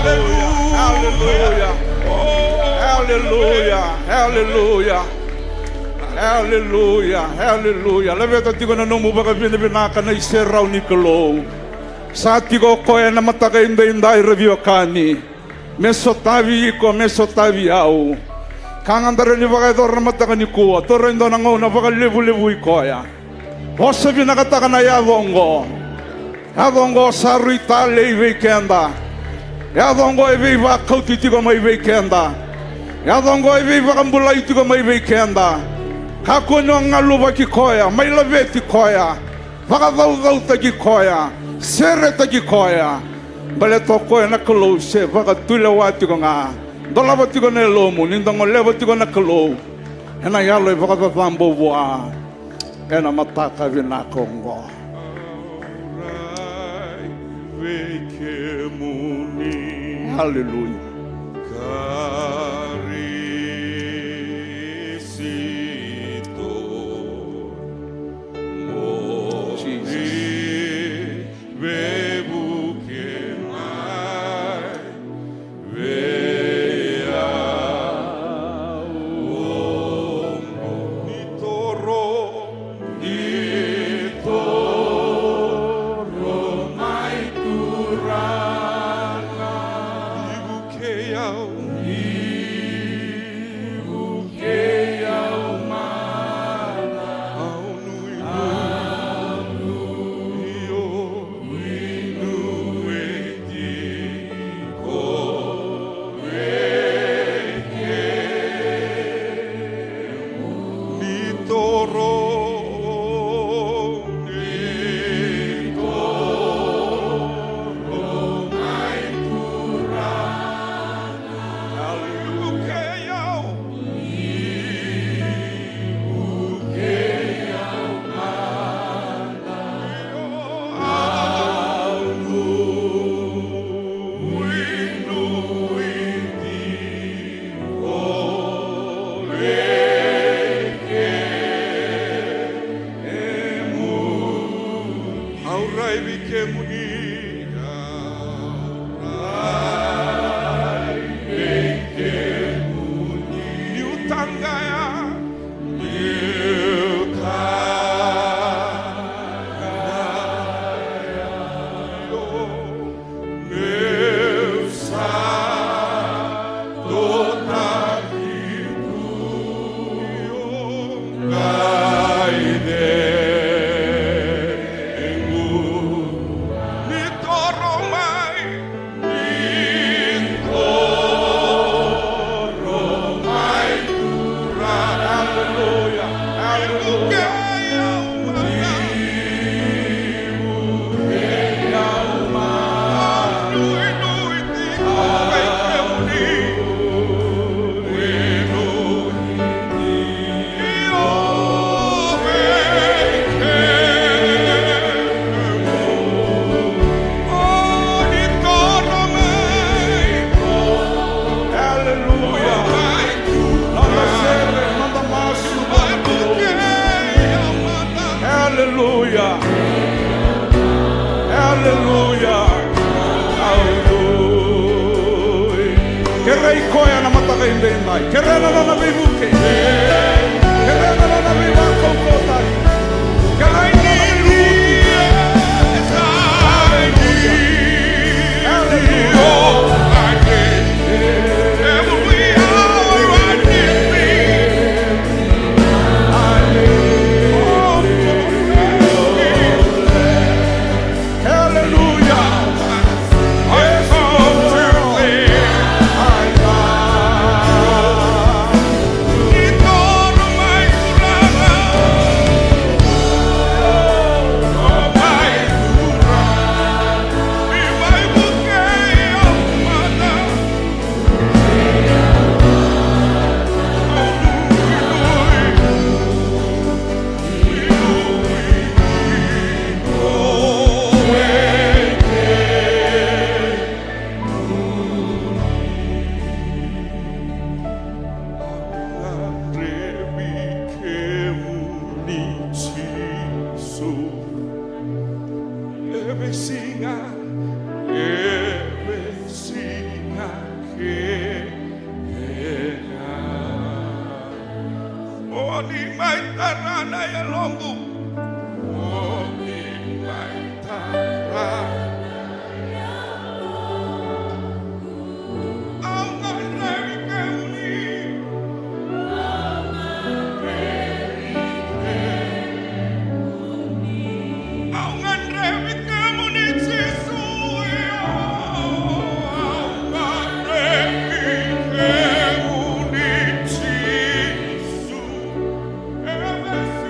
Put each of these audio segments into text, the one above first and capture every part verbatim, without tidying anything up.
Aleluya. Aleluya. Aleluya. Aleluya. Aleluya. Laveta tiko na nomu vakavinavinaka na iserau ni Kalou. Sa tiko o koya ena mataka edaidai, ra veiwekani. Me sotavi iko, me sotavi au. Ka ga da rawa ni vakayacora na mataka nikua, taura e dua na gauna vakalevulevui koya. Vosa vinakataka na yaca oqo. Yaca oqo sa rui talei vei keda. Yaca oqo e veivakauti tiko mai vei keda. Yaca oqo e veivakabulai tiko mai vei keda. Kakua ni o galuvaki koya, mai laveti koya. Vakacaucautaki koya, seretaki koya. Baleta o koya na Kalou se vakatulewa tiko ga. Dolava tiko na yalomu ni da goleva tiko na Kalou ena yalo e vakacacabo vua ena mataka vinaka oqo. Rai vei kemuni. Aleluya. Karisito. Jesus. Koya na mataka edaidai. Kerea na nona veivuke. Kerea na nona veivakaukauwataki. Kerea na nona veivuke. Hallelujah. Hallelujah. Hallelujah. Hallelujah. Yes, Lord. Au gadrevi kemuni Jisu. Every singer, every singer, kemuni. Oni mai tara na yaloqu. Oni mai tara na yaloqu. Au gadrevi kemuni. Au gadrevi kemuni Jisu. Au gadrevi kemuni Jisu. Hallelujah.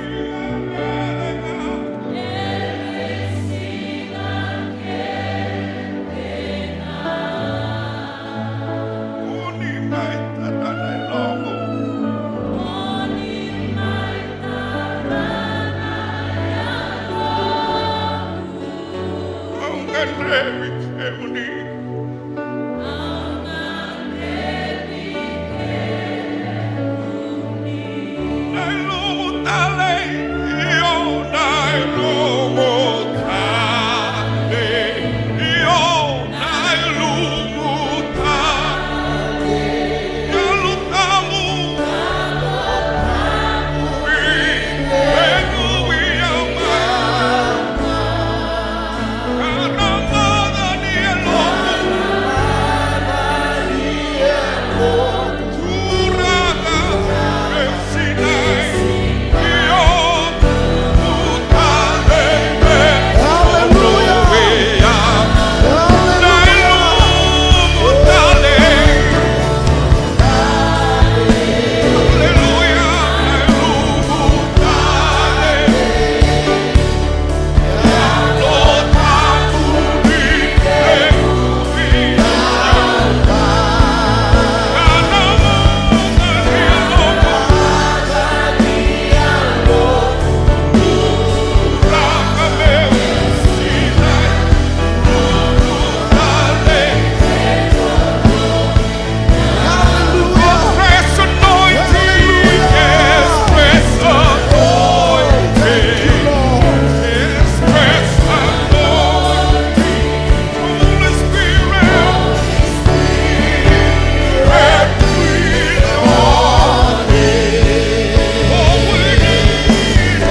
Fresh anointing. Hallelujah. Yes, fresh anointing. Thank you, Lord. Yes, fresh anointing. Holy Spirit. Holy Spirit, we want it. Oh, we need it.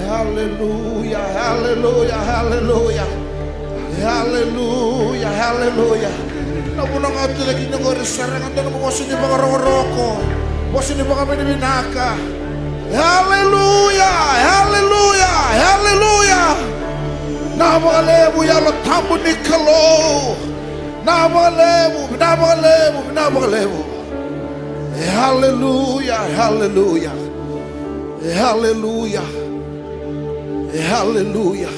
Hallelujah, hallelujah, hallelujah. Hallelujah, hallelujah. Na vuna ga tu cake ni qori, sara ga dua na vosa ni vakarokoroko, vosa ni vakavinavinaka. Hallelujah, hallelujah, hallelujah. Na Vakalevu Yalo Tabu ni Kalou. Vinaka vakalevu, vinaka vakalevu, vinaka vakalevu. E haleluya, e haleluya. E haleluya. E haleluya.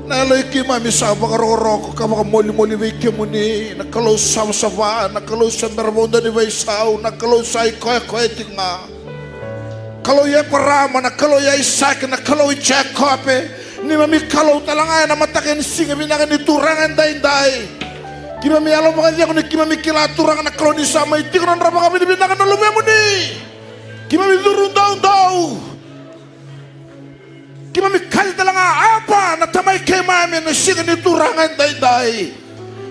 Na yalo i keimami sa vakarokoroko ka vakamolimoli vei kemuni, na Kalou savasava, na Kalou sa bera vakadua ni veisau, na Kalou sa i koya koya tiko ga. Kalou i Eparama, na Kalou i Aisake, na Kalou i Jekope. Neimami Kalou tale ga ena mataka ni siga vinaka ni Turaga edaidai. Keimami yalo vakacegu ni keimami kila Turaga na Kalou ni sa mai tiko na nodra vakavinavinaka na luvemuni. Keimami curu doudou. Keimami kaci tale ga Apa na Tamai keimami ena siga ni Turaga edaidai.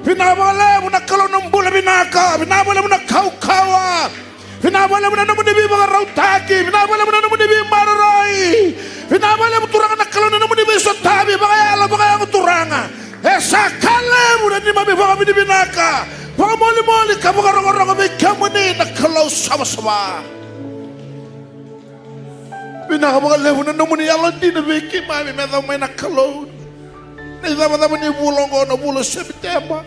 Vinaka vakalevu na Kalou na bula vinaka, vinaka vakalevu na kaukauwa. Vinaka vakalevu na nomuni veivakarautaki, vinaka vakalevu na nomuni veimaroroi. Vinaka vakalevu Turaga na Kalou na nomuni veisotavi vakayalo vakayago Turaga. E sa ka levu na neimami vakavinavinaka, vakamolimoli ka vakarokoroko vei kemuni na Kalou savasava. Vinaka vakalevu na nomuni yalodina vei keimami me yacova mai na Kalou. Na icavacava ni vula oqo, na vula o Sepiteba.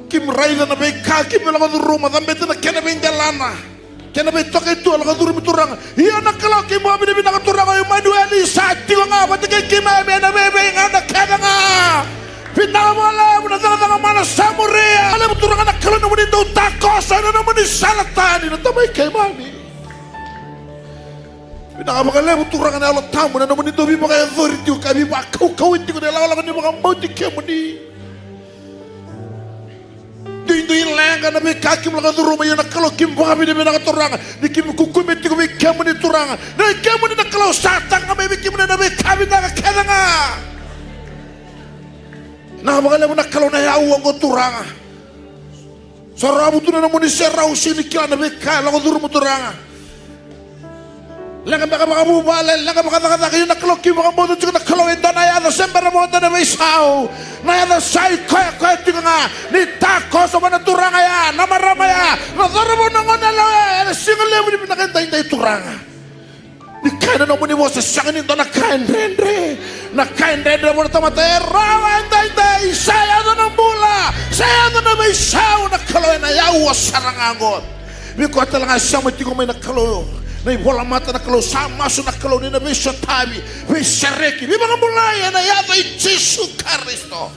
Keimami raica na veika keimami lako curuma, cabeta na kena veidelana, kena veitokai tu, lako curumi Turaga. Ia na Kalou keimami vakavinavinaka Turaga o Imanueli sa tiko ga vata kei keimami ena veiveigauna kece ga. Vinaka vakalevu na cakacaka mana sa muria. Vakalevu Turaga na Kalou nomuni dau takoso ena nomuni sala tani na Tamai keimami. Vinaka vakalevu Turaga na Yalo Tabu na nomuni dau veivakayacori tiko ka veivakaukauwai tiko na ilakolako ni vakabauti kemuni. Duidui leqa na veika keimami lako curuma, ia na Kalou keimami vakavinavinaka Turaga ni keimami kukube tiko vei kemuni Turaga. Na kemuni na Kalou sa taka ga mai vei kemuni na veika vinaka kece ga. Vinaka vakalevu na Kalou na yau oqo Turaga. Sa rawa tu na nomuni serau, sega ni kila na veika e lako curuma Turaga. Leqa beka vakavuvale, leqa vakacakacaka, ia na Kalou keimami vakabauta tiko na Kalou e dua na yaca se bera vakadua na veisau. Na yaca sa i koya koya tiko ga. Ni takoso vua na turaga ya, na marama ya, na cauravou, na gone yalewa ya ena siga levu ni vinaka edaidai Turaga. Ni kaya na nomuni vosa, sega ni dua na ka e dredre. Na ka e dredre vua na tamata e rawa edaidai, sa yaco na bula, sa yaco na veisau na Kalou ena yaua sara ga oqo. Vei koya tale ga e sema tiko mai na Kalou, na ivolamata na Kalou, sa masu na Kalou ni na veisotavi, veisereki, veivakabulai ena yaca i Jisu Karisito.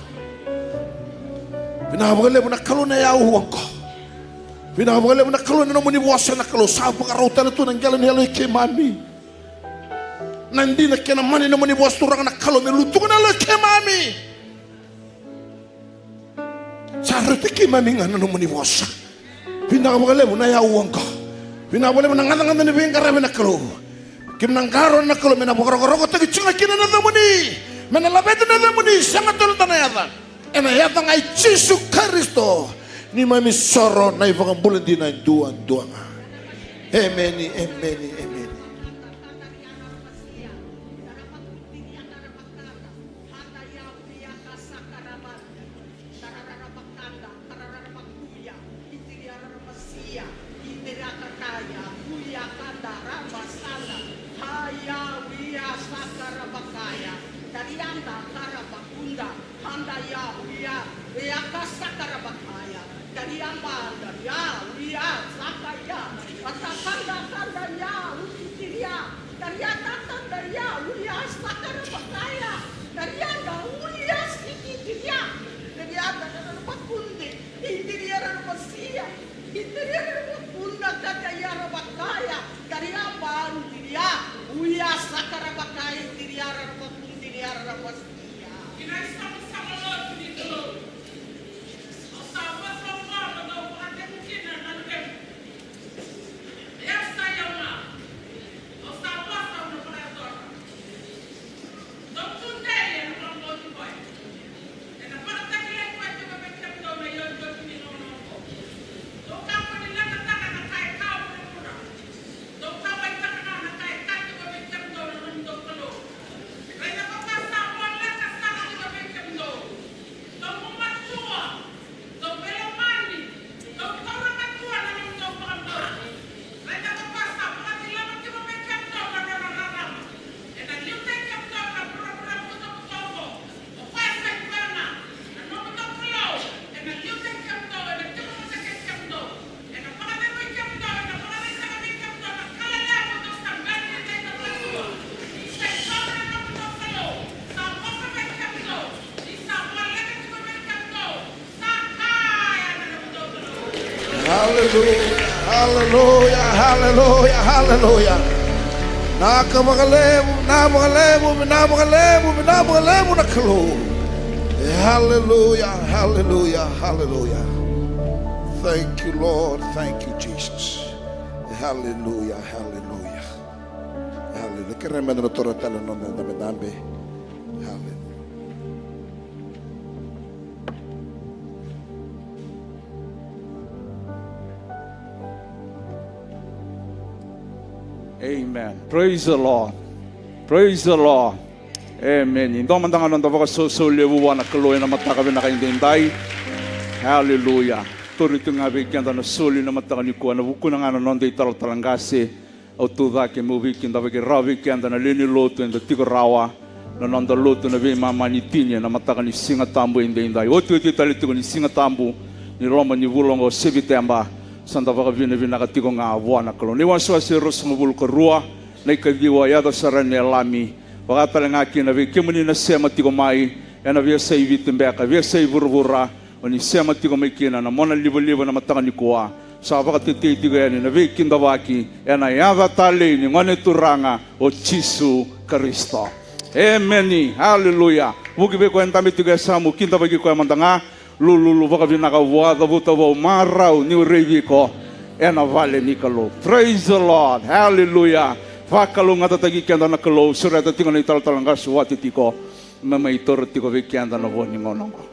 Vinaka vakalevu na Kalou na yau oqo. Vinaka vakalevu na Kalou na nomuni vosa na Kalou sa vakarau tale tu na qele ni yalo i keimami. Na dina kei na mana ni nomuni vosa Turaga na Kalou me lutuka na yalo i keimami. Sa rauti keimami ga na nomuni vosa. Vinaka vakalevu na yau oqo. Vinaka vakalevu na gacagaca ni veiqaravi na Kalou. Keimami na qarauna na Kalou me na vakarokorokotaki tiko ga kina na yacamuni, me na laveta na yacamuni, sega tale dua na yaca. Ena yaca ga i Jisu Karisito, neimami isoro na iVakabula dina e duadua ga. Emeni, emeni, emeni. Handa ya, uya, sakarabakaya. Tarianda, karabakuda. Handa ya, uya, eaka, sakarabakaya. Tariamba, anda ya, uya, sakaya. Atakanda, kanda ya, uya, tiria. Tariata, kanda ya, uya, sakarabakaya. Tarianda, uya, siki, tiria. Tarianda, rarabakunde. Itiria, rarabasia. Iteria rarabakuna kata ya rabakaya. Karia ba itiria. Uya saka rabakaya itiria rarabakuna itiria rarabasia. Ina isabasaba lotu ni Kalou. Au sa vosa vua mo dou vakategu kina na luvemu. Ia sa ia ma. Hallelujah, hallelujah, hallelujah. Vinaka vakalevu, vinaka vakalevu, vinaka vakalevu, vinaka vakalevu na Kalou. Hallelujah, hallelujah, hallelujah. Thank you, Lord. Thank you, Jesus. Hallelujah, hallelujah. Hallelujah. Kerea me da na taura tale na noda idabedabe. Hallelujah. Amen. Praise the Lord. Praise the Lord. Amen. Dua mada ga na noda vakasausau levu vua na Kalou ena mataka vinaka edaidai. Hallelujah. Tauri tu ga vei keda na soli na mataka nikua, na vukuna ga na noda italatala qase. Au tu cake meu veikidavaki rawa vei keda na lewe ni lotu eda tiko rawa, na noda lotu na veimama ni tini ena mataka ni Siga Tabu edaidai. Otioti tale tiko ni Siga Tabu ni loma ni vula oqo o Seviteba, sa da vakavinavinaka tiko ga vua na Kalou. Na iwasewase e ruasagavulu ka rua, na ikaciwa, yaco sara yani e Lami. Vaka tale ga kina vei kemuni na sema tiko mai ena veiyasai Viti beka, veiyasai vuravura, o ni sema tiko mai kina, na mona livaliva na mataka nikua. Sa vakatetei tiko yani na veikidavaki ena yaca talei ni Gone Turaga o Jisu Karisito. Emeni. Haleluya. Vuki vei koya e dabe tiko e yasamu, kidavaki koya mada ga. Lululu vakavinaka vua, cavuta vou, marau niu raici iko ena vale ni Kalou. Praise the Lord. Haleluya. Vakalougatataki keda na Kalou. Sureta tiko na italatala qase wati tiko me mai taura tiko vei keda na vo ni gauna oqo.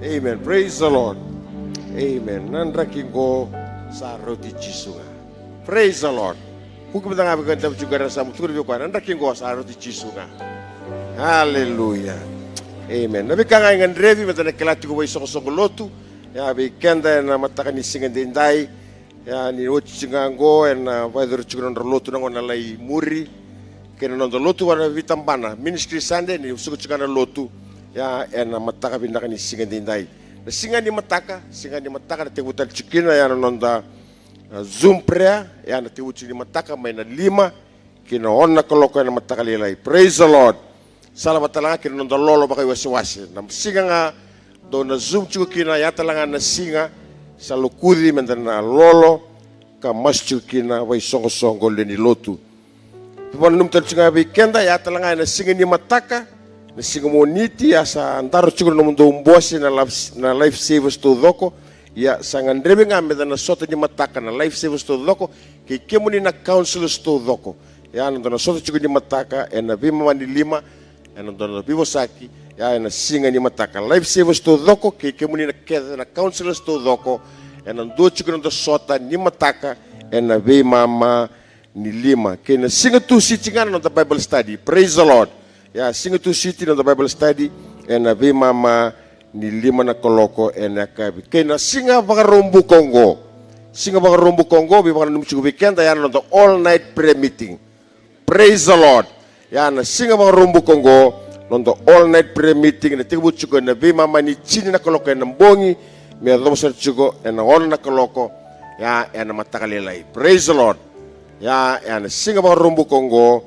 Amen. Praise the Lord. Amen. Na draki qo sa rauti Jisu ga. Praise the Lord. Vuki mada ga vei koya e dabe tiko qori ena yasamu, tukuna vei koya, na draki qo sa rauti Jisu ga. Aleluya. Amen. Na veika ga e gadrevi meda na kila tiko vakaisoqosoqo lotu, ia vei keda ena mataka ni siga edaidai, ia ni oti tiko ga qo ena vakayacori tiko na nodra lotu na gauna lai muri, kei na noda lotu vakavitabana, Ministry Sunday, ni suka tiko ga na lotu, ia ena mataka vinaka ni siga edaidai. Na siga ni mataka, siga ni mataka na tekivu tale tiko kina, ia na noda, a, Zoom prayer, ia na tekivu tiko ni mataka mai na lima ki na ono na kaloko ena mataka lailai. Praise the Lord. Sala vata tale ga kei na noda lolo vakaiwasewase. Na siga ga dou na Zoom tiko kina, ia tale ga na siga sa lokuci meda na lolo ka masu tiko kina vakaisoqosoqo lewe ni lotu. Vakananumi tale tiko ga vei keda, ia tale ga ena siga ni mataka, na siga Moniti, ia sa daro tiko na nomudou bose na laf-, na Life Savers taucoko, ia sa gadrevi ga meda na sota ni mataka na Life Savers taucoko, kei kemuni na counselors taucoko. Ia na noda na sota tiko ni mataka ena veimama ni lima, ena noda na veivosaki, ia ena siga ni mataka. Life Savers taucoko, kei kemuni na kece na counselors taucoko, ena dua tiko na noda sota ni mataka ena veimama ni lima. Kei na siga Tusiti ga na noda Bible study. Praise the Lord. Ia siga Tusiti na noda Bible study ena veimama ni lima na kaloko ena yakavi. Kei na siga Vakaraubuka oqo. Siga Vakaraubuka oqo, veivakananumi tiko vei keda, ia na noda all night prayer meeting. Praise the Lord. Ia na siga Vakaraubuka oqo, noda all night prayer meeting na tekivu tiko ena veimama ni tini na kaloko ena bogi, me yacova sara tiko ena ono na kaloko, ia ena mataka lailai. Praise the Lord. Ia, ia na siga Vakaraubuka oqo,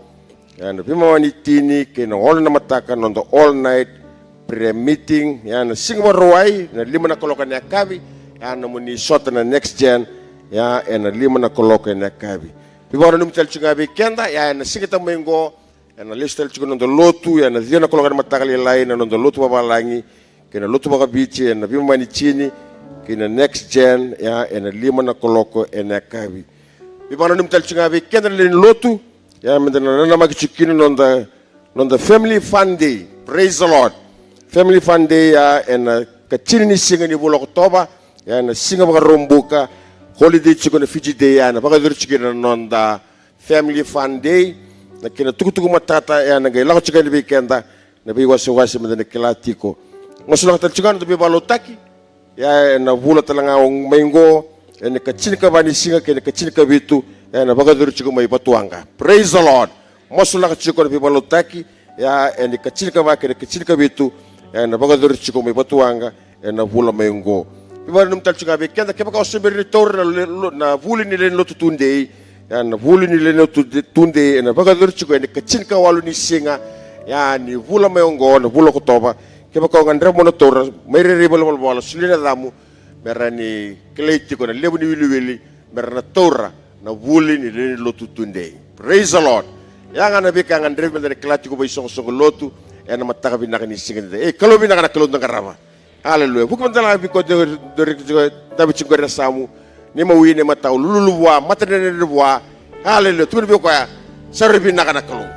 ia na veimama ni tini kei na ono na mataka, noda all night prayer meeting. Ia na siga Vakarauwai, na lima na kaloko ena yakavi, ia nomuni sota na Next Gen, ia ena lima na kaloko ena yakavi. Veivakananumi tale tiko ga vei keda, ia ena siga tamai qo, ena lesu tale tiko na noda lotu, ia na ciwa na kaloko ena mataka lailai, na noda lotu vavalagi, kei na lotu vakaviti, ena veimama ni tini, kei na Next Gen, ia ena lima na kaloko ena yakavi. Veivakananumi tale tiko ga vei keda na lewe ni lotu, ia meda na nanamaki tiko kina na noda, noda Family Fun Day. Praise the Lord. Family Fun Day, ia ena katini ni siga ni vula o Okotova, ia ena siga Vakaraubuka, holiday tiko na Fiji Day, ia ena vakayacori tiko kina na noda Family Fun Day. Na kena tukutuku matata, ia na qai lako tiko yani vei keda na veiwasewase meda na kila tiko. Masulaka tale tiko ga na noda veivakalotutaki, ia ena vula tale ga mai qo, ena katinikava ni siga kei na katinikavitu, ia ena vakayacori tiko mai Vatuwaqa. Praise the Lord. Masulaka tiko na veivakalotutaki, ia ena katinikava kei na katinikavitu, ia ena vakayacori tiko mai Vatuwaqa ena vula mai qo. Veivakananumi tale tiko ga vei keda, kevaka o se bera ni taura na le-, lo-, na vuli ni lewe ni lotu tudei, ia na vuli ni lewe ni lotu tudei ena vakayacori tiko ena katinikauwalu ni siga, ia ni vula mai oqo, na vula o Okotova. Kevaka o gadreva mo na taura, mai rairai voli volavola, solia na yacamu, me ra ni kilai tiko na levu ni wiliwili, me ra na taura na vuli ni lewe ni lotu tudei. Praise the Lord. Ia ga na veika e gadrevi meda na kila tiko vakaisoqosoqo lotu ena mataka vinaka ni siga edaidai. Ei, Kalou vinaka na Kalou da qarava. Aleluya. Vuki mada ga vei koya e dau raica tiko, dabe tiko qori ena yasamu. Ni mawi, ni matau, lululu vua, matadredredre vua. Aleluya. Tukuna vei koya, sa rui vinaka na Kalou.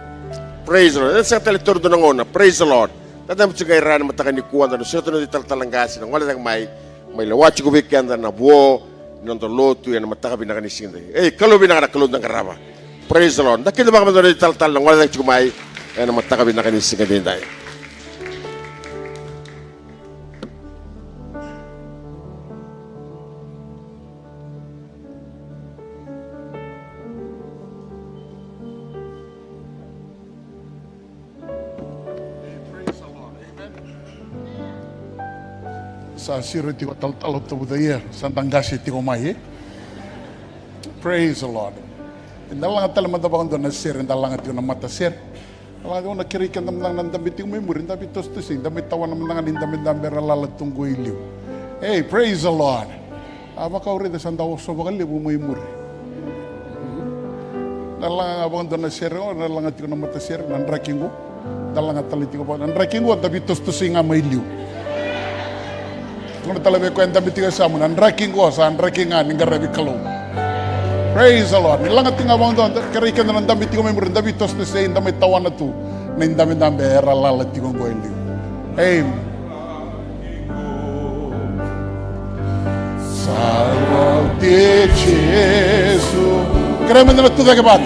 Praise the Lord. Eda sega tale ni taura e dua na gauna. Praise the Lord. Da dabe tiko ga e ra ena mataka nikua, da na sureta na noda italatala qase, na gole cake mai, mai lewa tiko vei keda na vo ni noda lotu ena mataka vinaka ni siga edaidai. Ei, Kalou vinaka na Kalou da qarava. Praise the Lord. Da kidavaka mada na noda italatala na gole cake tiko mai ena mataka vinaka ni siga edaidai. Sa siro tiko talatala Tavucaia, sa da qase tiko mai, e? Praise the Lord. Eda laga tale mada vakadua na sere, eda laga tiko na matasere. Laga tiko, na kerei keda mada ga na dabe tiko mai muri, da veitosotoso, da mai tawana mada ga na idabedabe era lala tu qo i liu. Hey, praise the Lord. A vaka au raica sa da oso vakalevu mai muri. Na laga ga vakadua na sere, o na laga tiko na matasere, na draki qo. Da laga tale tiko vaka, na draki qo da veitosotosoi ga mai liu. Tukuna tale vei koya e dabe tiko e yasamu, na draki qo sa draki ga ni qaravi Kalou. Praise the Lord. Ni laga tiko ga vakadua, da kerei keda na dabe tiko mai muri, da veitosotosoi, da mai tawana tu na idabedabe era lala tiko qo e liu. Amen. Kerea meda na tucake vata.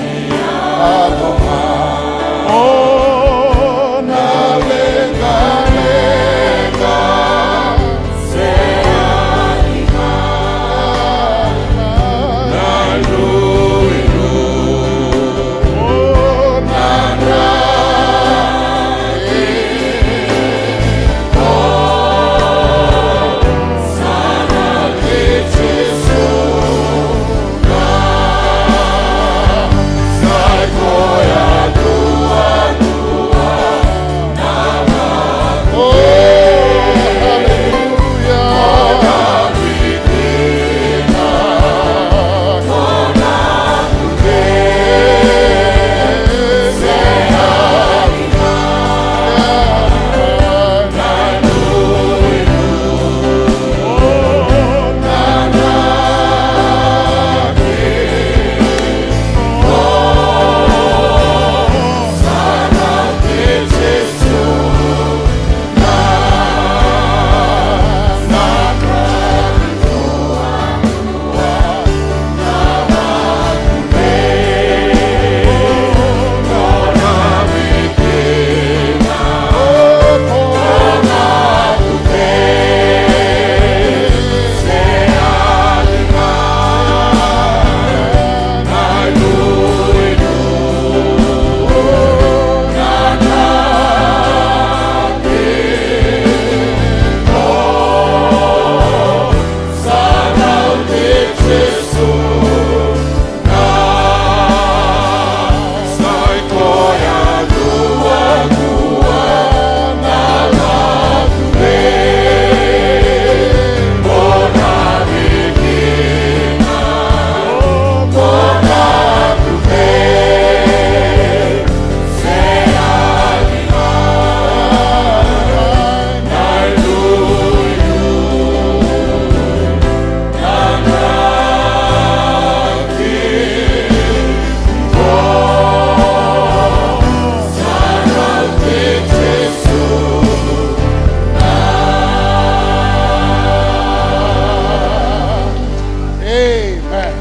Amen.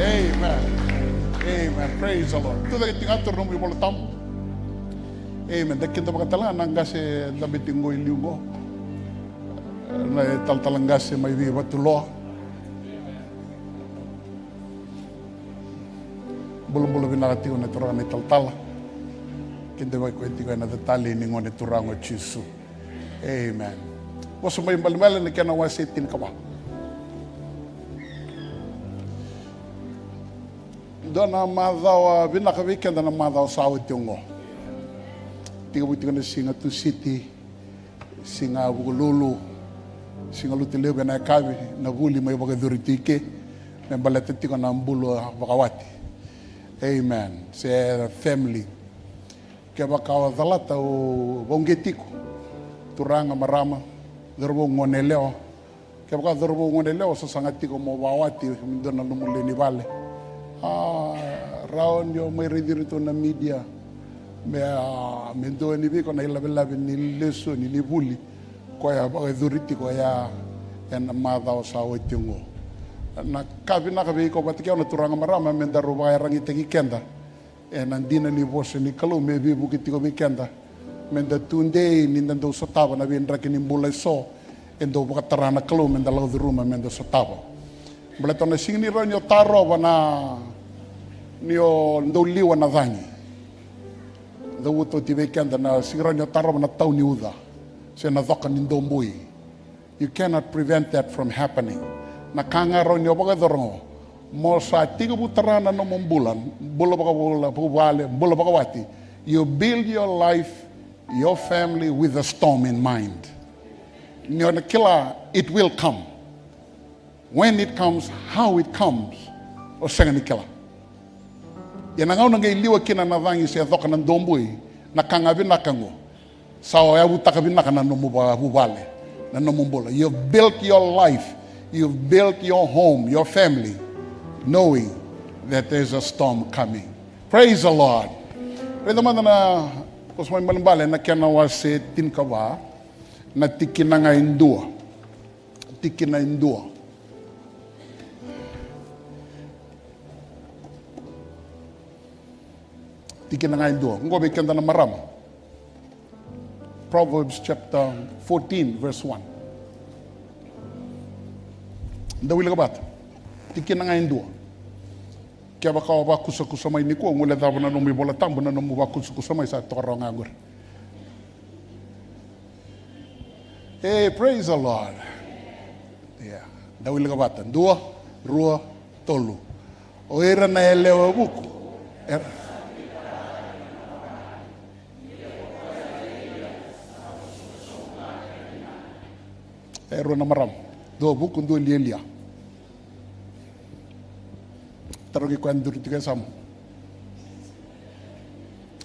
Amen. Amen. Praise the Lord. Tucake tiko ga, toro nomu iVola Tabu. Amen. Da kida vakatale ga na qase dabe tiko qo i liu qo. Na italatala qase mai vei Vatuloa. Bulabula vinaka tiko na turaga na italatala. Kidavaki koya tiko ena italei ni Gone Turaga o Jisu. Amen. Vosa mai Balebale na kena wase tinikava. Dua na macawa vinaka vei keda na macawa sa oti oqo. Tekivu tiko na siga Tusiti, siga Vukelulu, siga Lotulevu ena yakavi, na vuli mai vakayacori tu i ke me baleta tiko na bula vakawati. Amen. Se family. Kevaka o calata, o vauqeti iko, turaga, marama, cauravou, goneyalewa. Kevaka cauravou, goneyalewa, o sasaga tiko mo vakawati me dua na nomu lewe ni vale, a, rawa ni o mai raici iratou na media me, a, me dua ni vei iko na ilavelave ni lesoni ni vuli koya vakayacori tiko ya ena macawa sa oti oqo. Na ka vinaka vei iko vata kei au na turaga, marama, me daru vakaiyaragitaki keda ena dina ni vosa ni Kalou me veivuke tiko vei keda, me da tudei ni da dau sotava na veidraki ni bula eso e dau vakatara na Kalou me da lako curuma me da sotava. Baleta na sega ni rawa ni o tarova na, ni o dau liwa na cagi. Cavuta oti vei keda, na sega ni rawa ni o tarova na tau ni uca se na coka ni dobui. You cannot prevent that from happening. Na ka ga rawa ni o vakayacora oqo, mo sa tekivu tara na nomu bula, bula vakavula, vakavuvale, bula vakawati. You build your life, your family with a storm in mind. Ni o na kila, it will come. When it comes, how it comes, o sega ni kila. Ia na gauna qai liwa kina na cagi se coka na dobui, na ka ga vinaka oqo, sa o yavutaka vinaka na nomu vakavuvale, na nomu bula. You've built your life, you've built your home, your family, knowing that there's a storm coming. Praise the Lord. Raica mada na Vosa Mai Balebale na kena wase tinikava, na tikina ga e dua. Tikina e dua. Tikina ga e dua. Oqo vei keda na marama. Proverbs chapter fourteen, verse one. Da wilika vata. Tikina ga e dua. Kevaka o vakusakusa mai nikua, o guilecava na nomu iVola Tabu, na nomu vakusakusa mai sa toka rawa ga qori. Hey, praise the Lord. Yeah. Da wilika vata. Dua, rua, tolu. O ira na yalewa vuku. Era. E rua na marama. Dua vuku, dua lialia. Tarogi koya duri tiko e yasamu.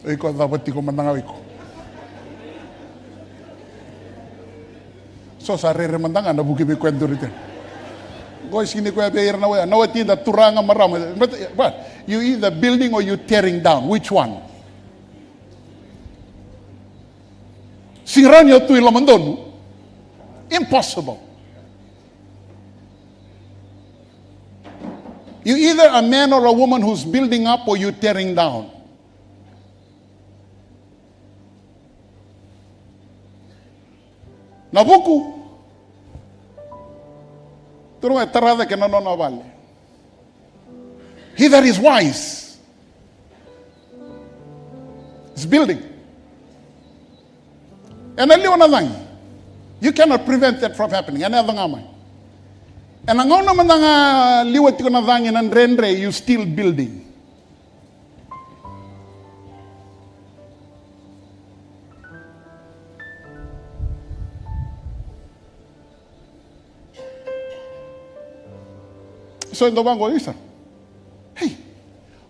O iko cava tiko mada ga o iko. So sa rere mada ga na vuki vei koya duri tiko. Qo e sini koya vei ira na wai. Na wati da turaga marama. But, but you either building or you tearing down. Which one? Sega ni o tu i loma donu. Impossible. You either a man or a woman who's building up or you tearing down. Na vuku. Turaga e tara cake na nona vale. He that is wise is building. Ena liwa na cagi. You cannot prevent that from happening. Ena yaco ga mai. Ena gauna mada ga liwa tiko na cagi, na dredre, you still building. So e dau vaqo, isa. Hei,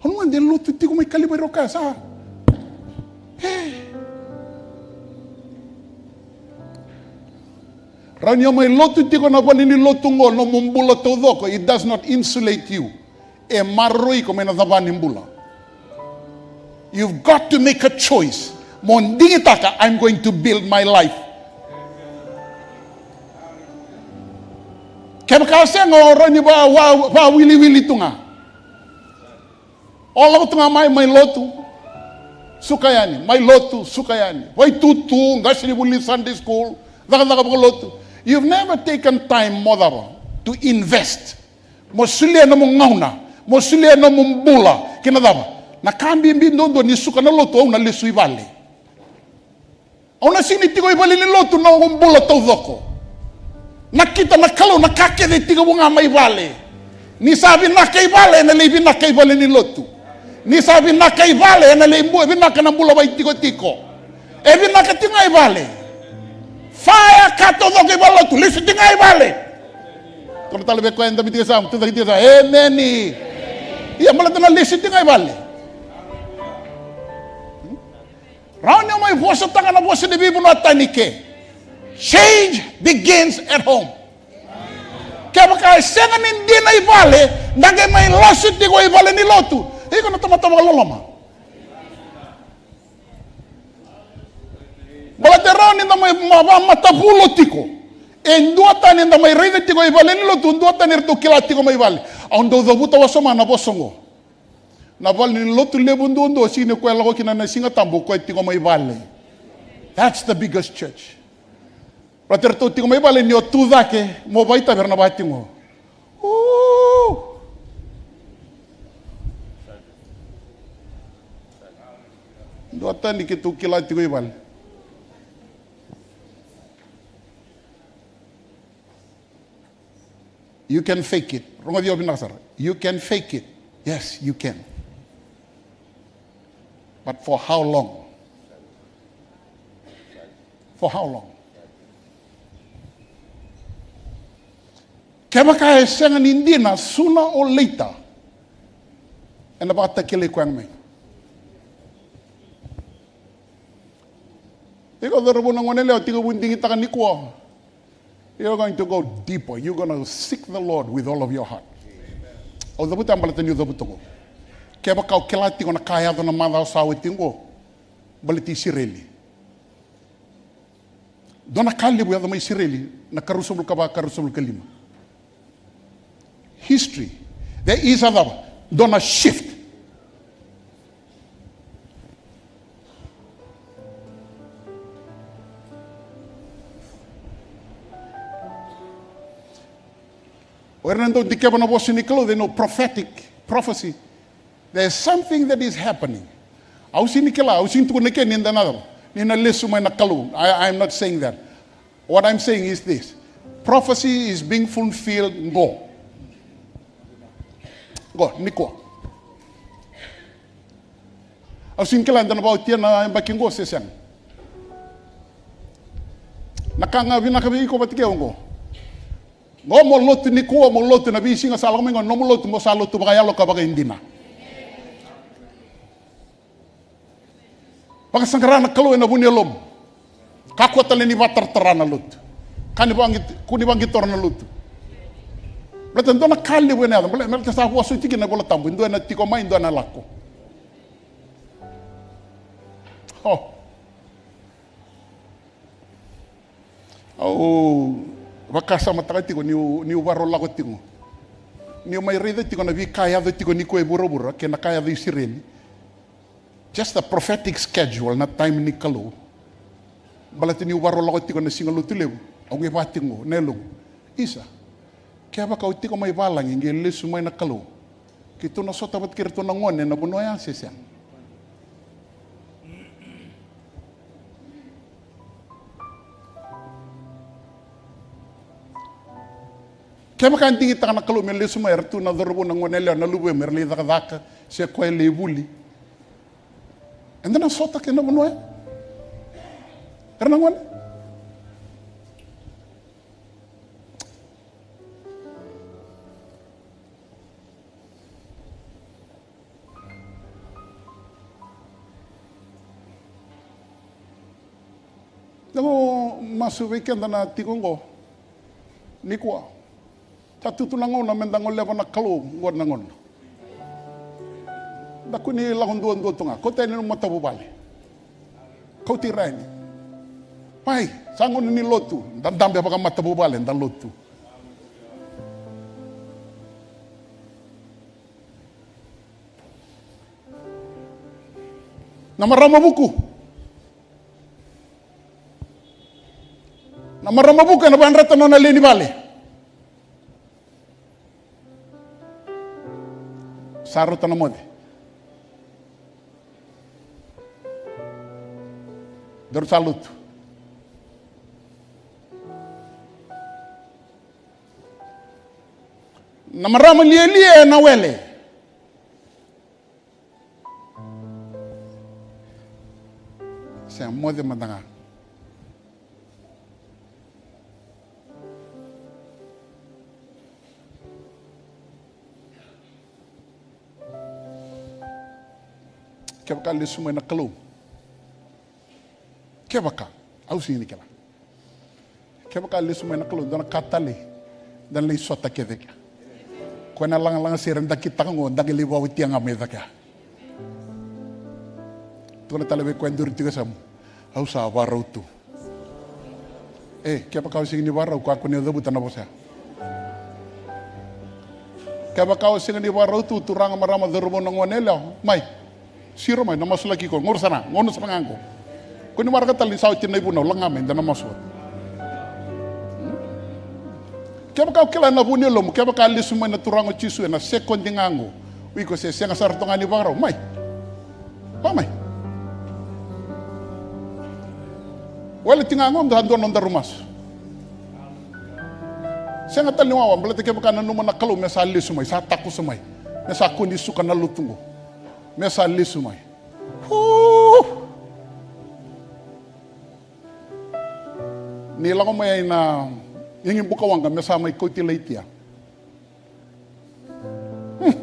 au nanuma de lotu tiko mai Kalivari, o kaya sa. Hei. Rawa ni o mai lotu tiko na vale ni lotu qo, nomu bula taucoko, it does not insulate you. E maroroi iko mai na cava ni bula. You've got to make a choice. Mo digitaka, I'm going to build my life. Kevaka o sega, o rawa ni va, va, vawiliwili tu ga. O lako tu ga mai, mai lotu, suka yani, mai lotu, suka yani. Vaitutu, qasenivuli, Sunday school, cakacaka vakalotu. You've never taken time mo cava, to invest. Mo solia nomu gauna, mo solia nomu bula ki na cava? Na ka bibi duadua ni suka na lotu, au na lesu i vale. Au na sega ni tiko i vale ni lotu na noqu bula taucoko. Nakita na Kalou na ka kece e tekivu ga mai vale. Ni sa vinaka i vale, ena lai vinaka i vale ni lotu. Ni sa vinaka i vale, ena lai bu, vinaka na bula vaitikotiko. E vinaka tiko ga i vale. Fa ya ka taucoko i vale lotu, lesu tiko ga i vale. Tukuna tale vei koya e dabe tiko e yasamu, tucake tiko e yasamu. Emeni. Ia, baleta na lesu tiko ga i vale. Rawa ni o mai vosataka na vosa ni veivanua tani ke. Change begins at home. Kevaka e sega ni dina i vale, da qai mai lasu tiko i vale ni lotu. Iko na tamata vakaloloma. Baleta e rawa ni da mai ma, ma, matavulo tiko. E dua tani da mai raica tiko i vale ni lotu, dua tani eratou kila tiko mai vale. Au dau cavuta wasoma na vosa oqo. Na vale ni lotu levu duadua, sega ni koya lako kina na Siga Tabu, koya tiko mai vale. That's the biggest church. Baleta eratou tiko mai vale, ni o tu cake mo vakaitavi era na vakatiko. Ooh. Dua tani keitou kila tiko i vale. You can fake it. Rogoci au vinaka sara. You can fake it. Yes, you can. But for how long? For how long? Kevaka e sega ni dina, sooner or later, ena vakatakilai koya ga mai. Iko cauravou, na gone yalewa, tekivu digitaka nikua. You're going to go deeper. You're gonna seek the Lord with all of your heart. Au cavuta ya baleta niu cavuta oqo. Kevaka o kila tiko na ka yaco na macawa sa oti oqo, baleti Isireli. Dua na ka levu yaco mai Isireli, na karua sagavulu ka va, karua sagavulu ka lima. History. There is a cava? Dua na shift. O ira na dau dikeva na vosa ni Kalou, they know prophetic prophecy. There's something that is happening. Au sega ni kila, au sega ni tukuna ke ni da na cava, ni na lesu mai na Kalou. I, I'm not saying that. What I'm saying is this. Prophecy is being fulfilled qo. Qo, nikua. Au sega ni kila eda na vakaotia na yabaki qo se sega. Na ka ga vinaka vei iko vata kei au qo. Qo mo lotu nikua, mo lotu na veisiga sa lako mai qo, nomu lotu mo sa lotu vakayalo ka vakaidina. Vakasaqara na Kalou ena vu ni yalomu. Kakua tale ni vataratara na lotu. Ka ni vaqi-, kua ni vaqitora na lotu. Baleta dua na ka levu ena yaco. Bale-, baleta sa vosoti kina na iVola Tabu. E dua ena tiko mai, e dua ena lako. O. Au vakasamataka tiko niu, niu varau lako tiko. Niu mai raica tiko na veika e yaco tiko nikua e vuravura, kei na ka e yaco i Isireli. Just a prophetic schedule, na time ni Kalou. Baleta niu varau lako tiko na Siga Lotulevu. Au qai vaka tiko qo, na yaloqu. Isa. Kevaka o tiko mai valagi, qai lesu mai na Kalou. Keitou na sota vata kei iratou na gone na vanua ya se sega. Kevaka e digitaka na Kalou me lesu mai, era tu na cauravou, na gone yalewa, na luvemu, era lai cakacaka, se koya e lai vuli. Eda na sota kei na vanua ya. Era na gone. Noqu masu vei keda na tiko oqo nikua. Sa tu tu na gauna meda goleva na Kalou oqo na gauna. Da kua ni lako duadua tu ga. Kauta yani nomu matavuvale. Kauti ira yani. Mai, sa gauna ni lotu. Da dabe vakamatavuvale, da lotu. Na marama vuku. Na marama vuku ena vakayadrata na nona lewe ni vale. Sa rauta na moce. Daru sa lotu. Na marama lialia ena wele. Se moce mada ga. Kevaka lesu mai na Kalou. Kevaka, au sega ni kila. Kevaka lesu mai na Kalou, dua na ka tale, da na lai sota kece kea. Koya na lagalaga sere da kitaka oqo, da qai lai vakaotia ga mai cake ya. Tukuna tale vei koya e duri tiko e yasamu. Au sa varau tu. E, kevaka o sega ni varau, koya kua ni o cavuta na vosa ya. Kevaka o sega ni varau tu, turaga, marama, cauravou, na gone yalewa, mai. Siro mai, na masulaki iko, gauna sara, gauna sara ga oqo. Kua ni waraka tale ni sa oti na ivunau, laga mai, da na masu. Kevaka o kila ena vu ni yalomu, kevaka a lesu mai na Turaga o Jisu ena sekodi ga oqo. O iko se sega sara toka ga ni vakarau, mai. Va mai. Wele tiko ga oqo, da dua nodaru masu. Sega tale ni wawa, baleta kevaka nanuma na Kalou me sa lesu mai, sa takoso mai. Me sa kua ni suka na lotu oqo. Me sa lesu mai. Hu! Ni lako mai na igi buka waqa me sa mai kauti laitia. Hmm.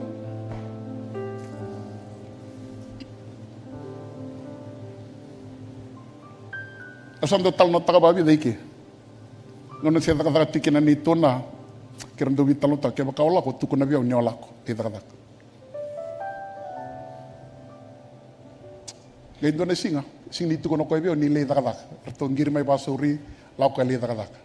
Au sa dau talanoataka vakavica i ke. Gauna se cakacaka tiko kina neitou na, keirau dau veitalanoataka, kevaka o lako, tukuna vei au ni o lako, lai cakacaka. Qai dua na siga, sega ni tukuna o koya vei au ni lai cakacaka. Ratou qiri mai vakasauri, lako koya lai cakacaka.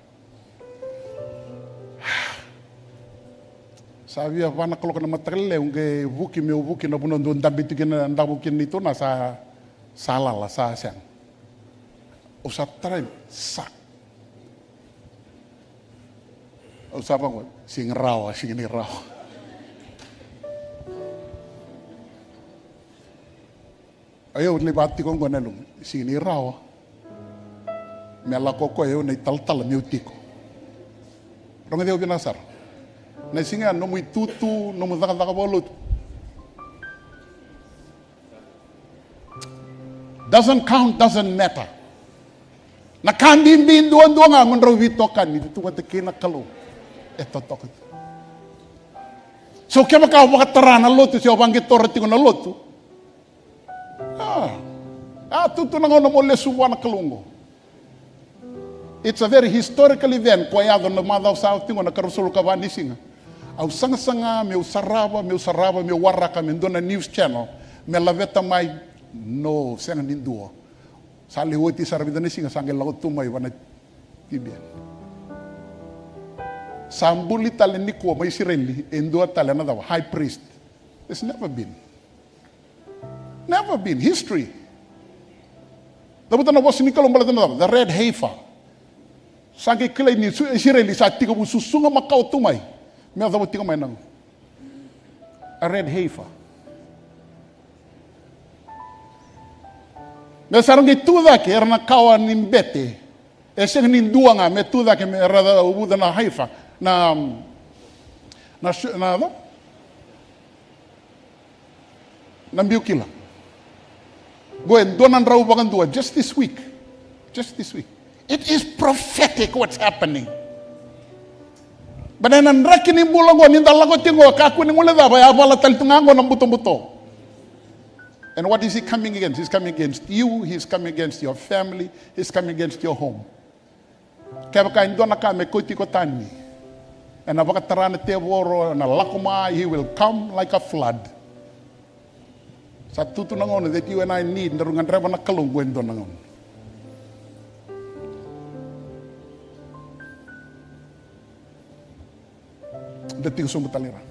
Sa via va na kaloko na mataka lailai, au qai vuki meu vuki na vanua dau dabe tu kina, davu kina neitou na sa, sa lala, sa sega. Au sa tarai, sa. Au sa vaqo, sega ni rawa, sega ni rawa. Au lai vaka tiko oqo na yaloqu, sega ni rawa. Me lako o koya, au na italatala meu tiko. Rogoci au vinaka sara. Na siga ya nomu itutu, nomu cakacaka vakalotu doesn't count, doesn't matter. Na ka bibi duadua ga mo drau veitokani tu vata kei na Kalou. E totoka tu. So kevaka o vakatara na lotu se o vaqetora tiko na lotu, a, a tutu na gauna mo lesu vua na Kalou oqo. It's a very historical event ko yaco na macawa sa oti oqo, na karua sagavulu ka va ni siga. Au sagasaga meu sarava, meu sarava, meu waraka me dua na news channel me laveta mai. No, sega ni dua. Sa lai oti sara vica na siga sa qai lako tu mai vua na T B N. Sa buli tale nikua mai Isireli e dua tale na cava, high priest. It's never been. Never been. History. Cavuta na vosa ni Kalou baleta na cava? The red heifer. Sa qai kilai ni Isireli sa tekivu susuga makawa tu mai. Me yacova tiko mai na, a red heifer. Me sa ra qai tu cake era na kawa ni bete. E sega ni dua ga me tu cake me ra uvuca na heifer, na, na, na, na biu kila. Qo e dua na drau vakadua just this week. Just this week. It is prophetic what's happening. But ena draki ni bula qo ni da lako tiko qo, kakua ni guilecava, e a vala tale tu ga qo na butobuto. And what is he coming against? He's coming against you, he's coming against your family, he's coming against your home. Kevaka e dua na ka me kauti iko tani, ena vakatara na tevoro, ena lako mai, he will come like a flood. Sa tutu na gauna that you and I need, daru gadreva na Kalou qo e dua na gauna. Da tiko sobu tale ra.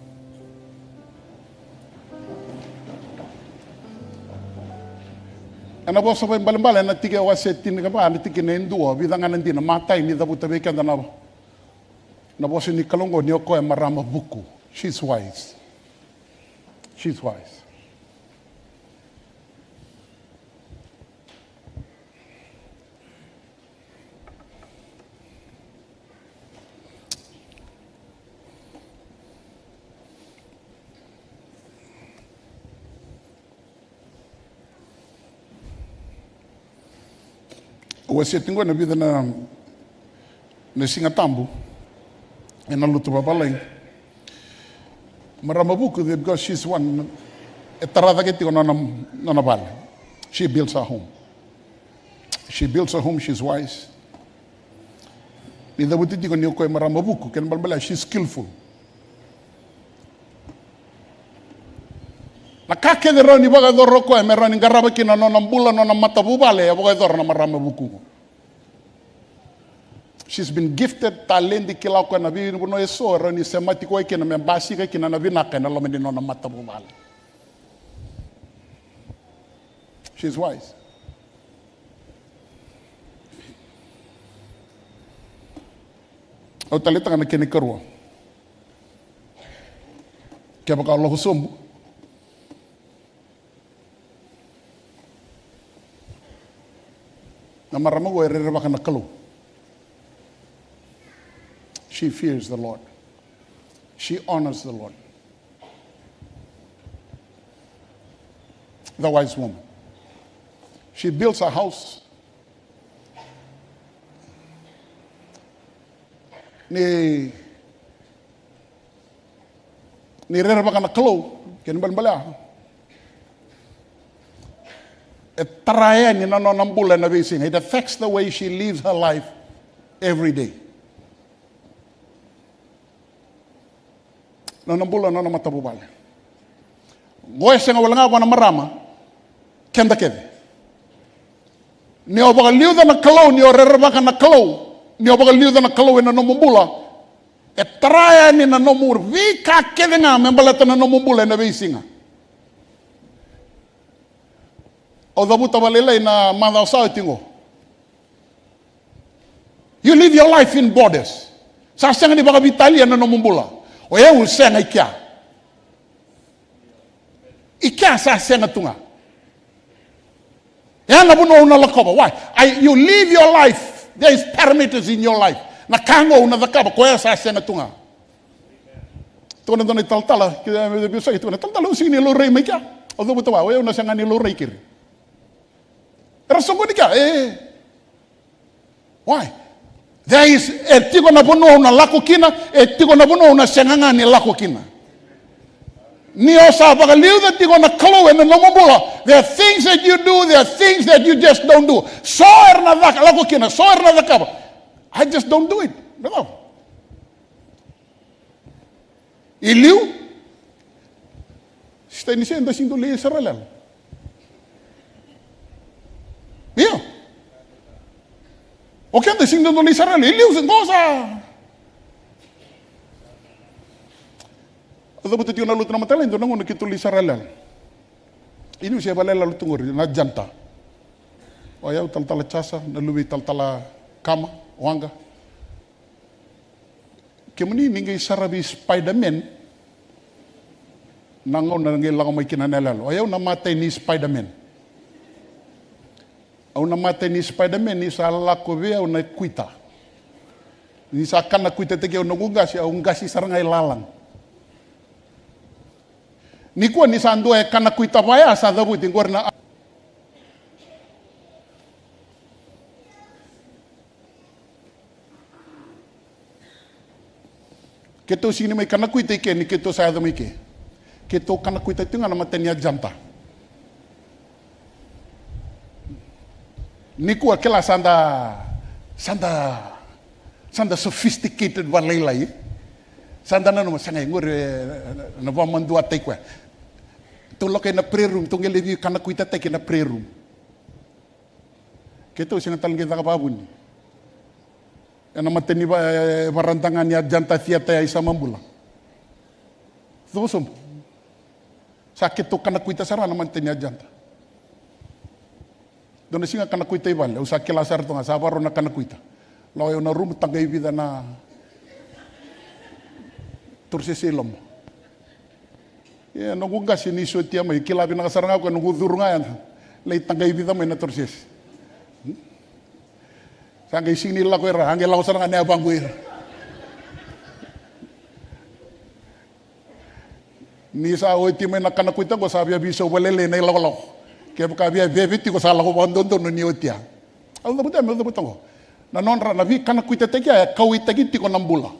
Ena vosa vakaibalebale ena tiki e wase tinikava, na tikina e dua, vica ga na dina, matai ni cavuta vei keda na, na vosa ni Kalou qo ni o koya e marama vuku. She's wise. She's wise. Au wasea tiko qo na vica na, na Siga Tabu ena lotu vavalagi. Marama vuku, because she's one, e tara cake tiko na nona, nona vale. She builds her home. She builds her home, she's wise. Ni cavuti tiko ni o koya e marama vuku, kena balebale, she's skillful. Na ka kece e rawa ni vakayacora o koya me rawa ni qarava kina na nona bula, na nona matavuvale, e vakayacora na marama vuku. She's been gifted, taledi, kila o koya na veivanua eso e rawa ni semati koya kina me basika kina na vinaka ena loma ni nona matavuvale. She's wise. Au taleitaka na kena ikarua. Kevaka o lako sobu, na marama qo e rerevaka na Kalou. She fears the Lord. She honors the Lord. The wise woman. She builds a house. Ni, ni rerevaka na Kalou, kena balebale e tara yani na nona bula ena veisiga. It affects the way she lives her life every day. Na nona bula, na nona matavuvale. Qo e sega wale ga vua na marama, keda kece. Ni o vakaliuca na Kalou, ni o rerevaka na Kalou, ni o vakaliuca na Kalou ena nomu bula, e tara yani na nomu veika kece ga me baleta na nomu bula ena veisiga. Au cavuta vakalailai na macawa sa oti qo. You live your life in borders. Sa sega ni vakaveitalia na nomu bula. O yau sega i kea. I kea sa sega tu ga. E a na vanua au na lakova. Why? I, you live your life. There is parameters in your life. Na ka ga au na cakava, koya sa sega tu ga. Tukuna dua na italatala, ki, e, e, e, tukuna, talatala, au sega ni laurai mai kea. Au cavuta vua, o yau na sega ni laurai keri. Era soqoni kea, e. Why? There is, e tiko na vanua au na lako kina, e tiko na vanua au na sega ga ni lako kina. Ni o sa vakaliuca tiko na Kalou ena nomu bula, there are things that you do, there are things that you just don't do. So era na caka, lako kina, so era na cakava. I just don't do it. Brother. I liu, sista ni se da sega ni dau lai sara yaloyalo. Io. O keda sega ni dau lai sara yaloyalo. I liu se qo sa. Au cavuta tiko na lotu na mataka lailai, dua na gauna keitou lai sara yaloyalo. I liu se vakayaloyalo tu qori na janta. O yau, talatala Jasa, na luve i talatala Kama, Waqa. Kemuni ni qai sara vei Spiderman na gauna na qai lako mai kina na yaloyalo. O yau na matai ni Spiderman. Au na matai ni Spiderman ni sa lako vei au na kuita. Ni sa kana kuitataki au noqu qase, au qase sara ga i lalaga. Nikua ni sa dua e kana kuita vaya sa cavuti qori na Keitou sega ni mai kana kuita i ke ni keitou sa yaco mai ke. Keitou kana kuita tiko ga na matai ni ajanta. Nikua kila sa da, sa da, sa da sophisticated vakalailai. Sa da nanuma, sega, e qori, e, na vakamaduataki koya. Tou lako ena prayer room, tou qai lai veikana kuitataki ena prayer room. Keitou sega tale ni qai caka vakavuni. Ena matai ni va-, e, varada ga ni ajanta theatre ya i Samabula. Cuva sobu. Sa keitou kana kuita sara na matai ni ajanta. Dua na siga kana kuita i vale, au sa kila sara toka ga, sa varau na kana kuita. Lako au na rumu, taqai vica na torosese i loma. Ia, noqu qase ni sotia mai, kila vinaka sara ga o koya, noqu curu ga ya. Lai taqai vica mai na torosese. Hmm? Sa qai sega ni lako ira, a qai lako sara ga na yavaqu ira. Ni sa oti mai na kana kuita qo, sa via veisau vakalailai na ilakolako. Kevaka via veve tiko, sa lako vakadodonu ni otia. Au cavuta, au cavuta qo. Na nodra, na veikana kuitataki ya, e kauwaitaki tiko na bula.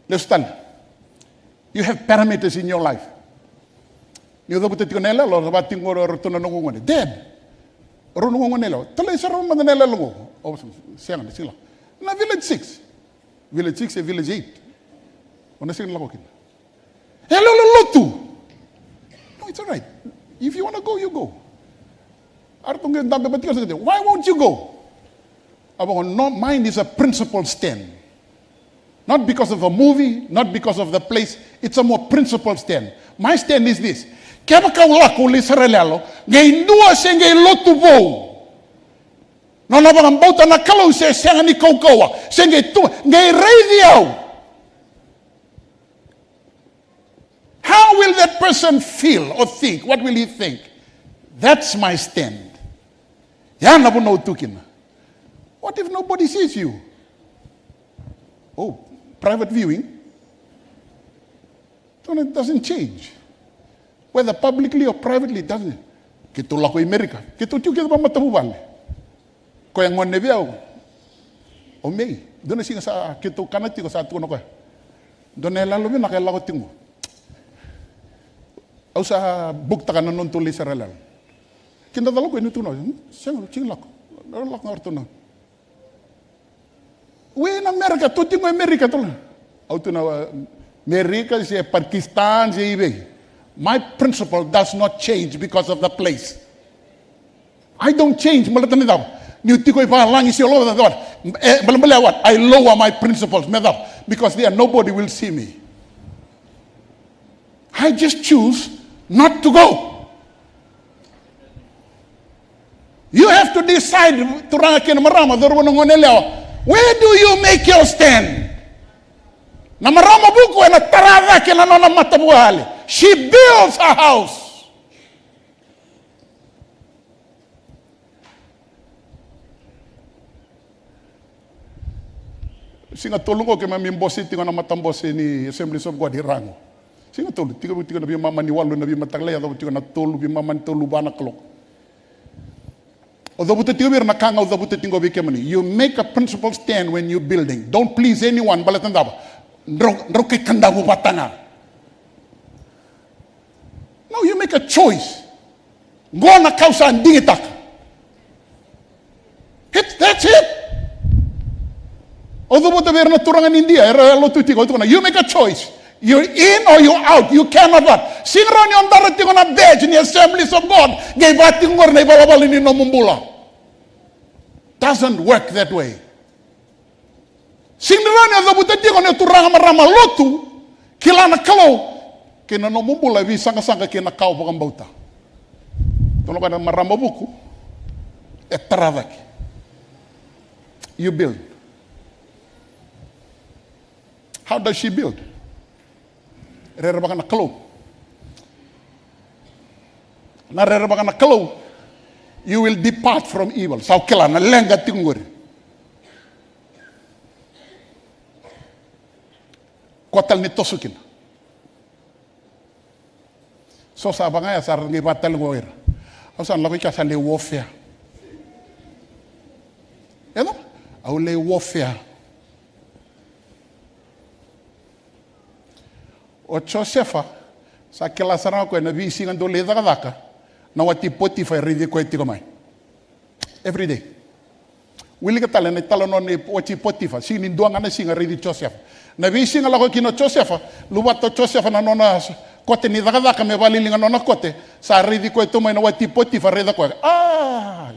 Lesu tale. You have parameters in your life. Niu cavuta tiko na yaloyalo, ra vaka tiko qo o ratou na noqu gone. Dad, o rau noqu gone yalewa. Talai sara mada na yaloyalo qo. O, sega, sega. Na village six. Village six e village eight. O na sega ni lako kina. E yaloyalo lotu. No, it's all right. If you wanna go, you go. A ratou qai dabe vata kei au, sa qai, why won't you go? Au vaka, no, mine is a principled stand. Not because of a movie, not because of the place. It's a more principled stand. My stand is this. Kevaka au lako, au lai sara yaloyalo, qai dua se qai lotu vou. Nona vakabauta na Kalou se sega ni kaukauwa, se qai tu, qai raici au. How will that person feel or think? What will he think? That's my stand. Ya na vanua au tu kina. What if nobody sees you? Oh, private viewing? Then it doesn't change. Whether publicly or privately, it doesn't. Keitou lako i Amerika. Keitou tiko kece vakamatavuvale. Koya gone vei au. O Mei. Dua na siga sa keitou kana tiko sa tukuna o koya. Dua na yaloyalo vinaka e lako tiko. Au sa buktaka na nodatou lai sara yaloyalo. Keda cala o koya ni tukuna. Hmm? Sega, sega lako. Lako ga o ratou na. We in America, tou tiko i America, tou la. Au tu na, uh, America, se Pakistan, se i vei. My principle does not change because of the place. I don't change, baleta ni cava? Niu tiko i valagi se o loma, cava? E, balebale what? I lower my principles, me cava? Because there nobody will see me. I just choose not to go. You have to decide, turaga kei na marama, cauravou, na goneyalewa. Where do you make your stand? Na marama vuku ena tara cake na nona matavuvale. She builds her house. Siga tolu qo keimami bose tiko na matabose ni Assemblies of God i ra qo. Siga tolu, tiko, tiko na veimama ni walu na veimataka lailai, yacova tiko na tolu, veimama ni tolu, va na kaloko. O cavuta tiko vei ira na ka ga au cavuta tiko vei kemuni. You make a principle stand when you building. Don't please anyone, baleta na cava? Drau, drau kai kadavu vata ga. No, you make a choice. Qo na ka au sa digitaka. It, that's it. Au cavuta vei ira na turaga ni Idia, era lotu tiko, au tukuna, you make a choice. You're in or you're out. You cannot what? Sega ni rawa ni o dara tiko na badge ni Assemblies of God, qai vaka tiko qori na ivalavala ni nomu bula. Doesn't work that way. Sega ni rawa ni o cavuta tiko na turaga, marama lotu, kila na Kalou, kei na nomu bula e veisaqasaqa kei na ka o vakabauta. Tukuna o koya na marama vuku e tara cake. You build. How does she build? Rerevaka na Kalou. Na rerevaka na Kalou, you will depart from evil. Sa o kila na leqa tiko qori. Koya tale ni toso kina. So sa vaka ya sa ra qai vaka tale qo o ira. Au sa na lako i kea, sa lai warfare. E cava? Au lai warfare. O Josefa sa kila sara ga o koya na veisiga dau lai cakacaka, na wati Potifa e raici koya tiko mai. Every day. Wilika tale na italanoa ni wati Potifa, sega ni dua ga na siga raici Josefa. Na veisiga lako kina o Josefa, luvata o Josefa na nona kote ni cakacaka me vakaliliga na nona kote, sa raici koya tu mai na wati Potifa, raica koya. A,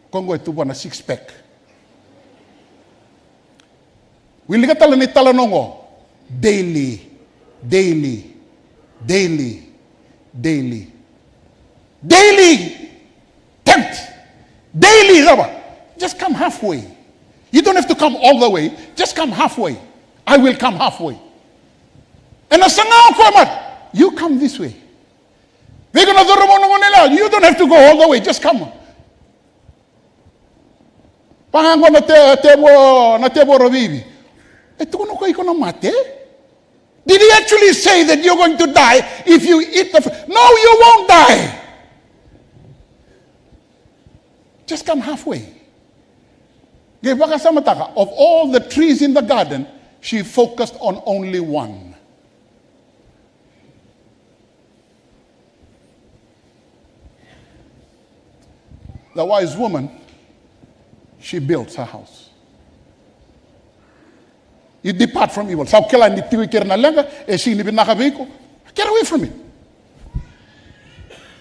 ko qo e tu vua na six pack. Wilika tale na italanoa qo. Daily, daily, daily, daily, daily tempt. Daily cava? Just come halfway. You don't have to come all the way. Just come halfway. I will come halfway. Ena saga o koya mada. You come this way. Vei iko na cauravou, na goneyalewa, you don't have to go all the way. Just come. Vaka qo na te, tevo, na tevoro veivi. E tukuna o koya iko na mate? Did he actually say that you're going to die if you eat the fr-? No, you won't die. Just come halfway. Qai vakasamataka, of all the trees in the garden, she focused on only one. The wise woman, she builds her house. You depart from evil. Sa o kila ni tiko i keri na leqa, e sega ni vinaka vei iko. Get away from it.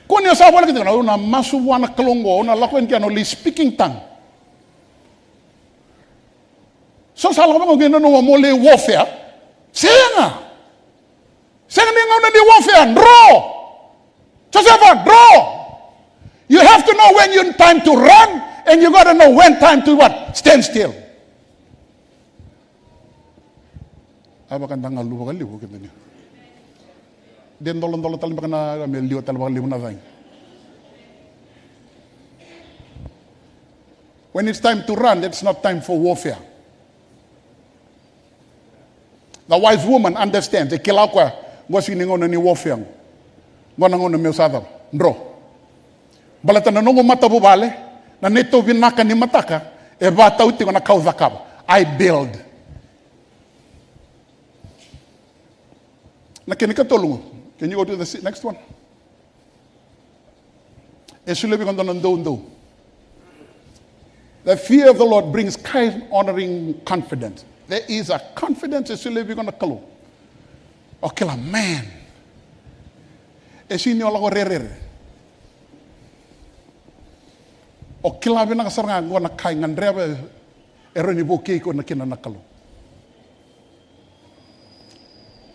Kua ni o sa voleka tiko, au na masu vua na Kalou oqo, au na lako yani kea, au na lai speaking tongue. So sa lako vaqo qai nanuma mo lai warfare. Sega. Sega ni gauna ni warfare, draw. Josefa, draw. You have to know when you time to run, and you gotta know when time to what? Stand still. A vaka da galu vakalevu keda ni. De doladola tale beka na me liwa tale vakalevu na cagi. When it's time to run, that's not time for warfare. The wise woman understands. E kila o koya, qo sega ni gauna ni warfare qo. Qo na gauna meu sa cava? Draw. Baleta na noqu matavuvale, na neitou vinaka ni mataka, e vakatau tiko na ka au cakava. I build. Na kena ikatolu qo. Can you go to the si-, next one? E solia vei iko dua na doudou. The fear of the Lord brings kind, honoring confidence. There is a confidence e solia vei iko na Kalou. O kila, man. E sega ni o lako rerere. O kila vinaka sara ga qo na ka e gadreva, e rawa ni vukei iko kina na Kalou.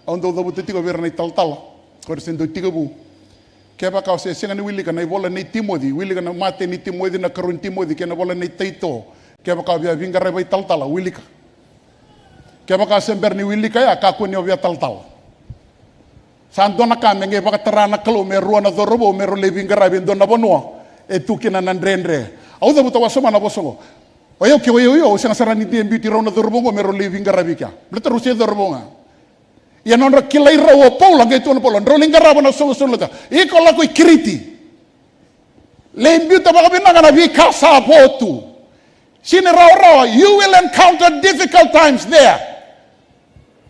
Au dau cavuta tiko vei ira na italatala, ko ira se dau tekivu. Kevaka o se sega ni wilika na ivola nei Timoci, wilika na matai ni Timoci, na karua ni Timoci, kei na ivola nei Taito. Kevaka o via veiqaravi vakaitalatala, wilika. Kevaka o se bera ni wilika ya, kakua ni o via talatala. Sa dua na ka me qai vakatara na Kalou me rua na cauravou me rau lai veiqaravi e dua na vanua e tu kina na dredre. Au cavuta wasoma na vosa oqo. O yau ke o yau, o yau, au sega sara ni dei biuti rau na cauravou oqo me rau lai veiqaravi kea. Baleta rau se cauravou ga. Ia nodra kilai rau o Paula, qai tukuna o Paula, drau lai qarava na soqosoqo levu. Iko lako i Kiriti. Lai biuta vakavinaka na veika sa vo tu. Sega ni rawarawa, you will encounter difficult times there.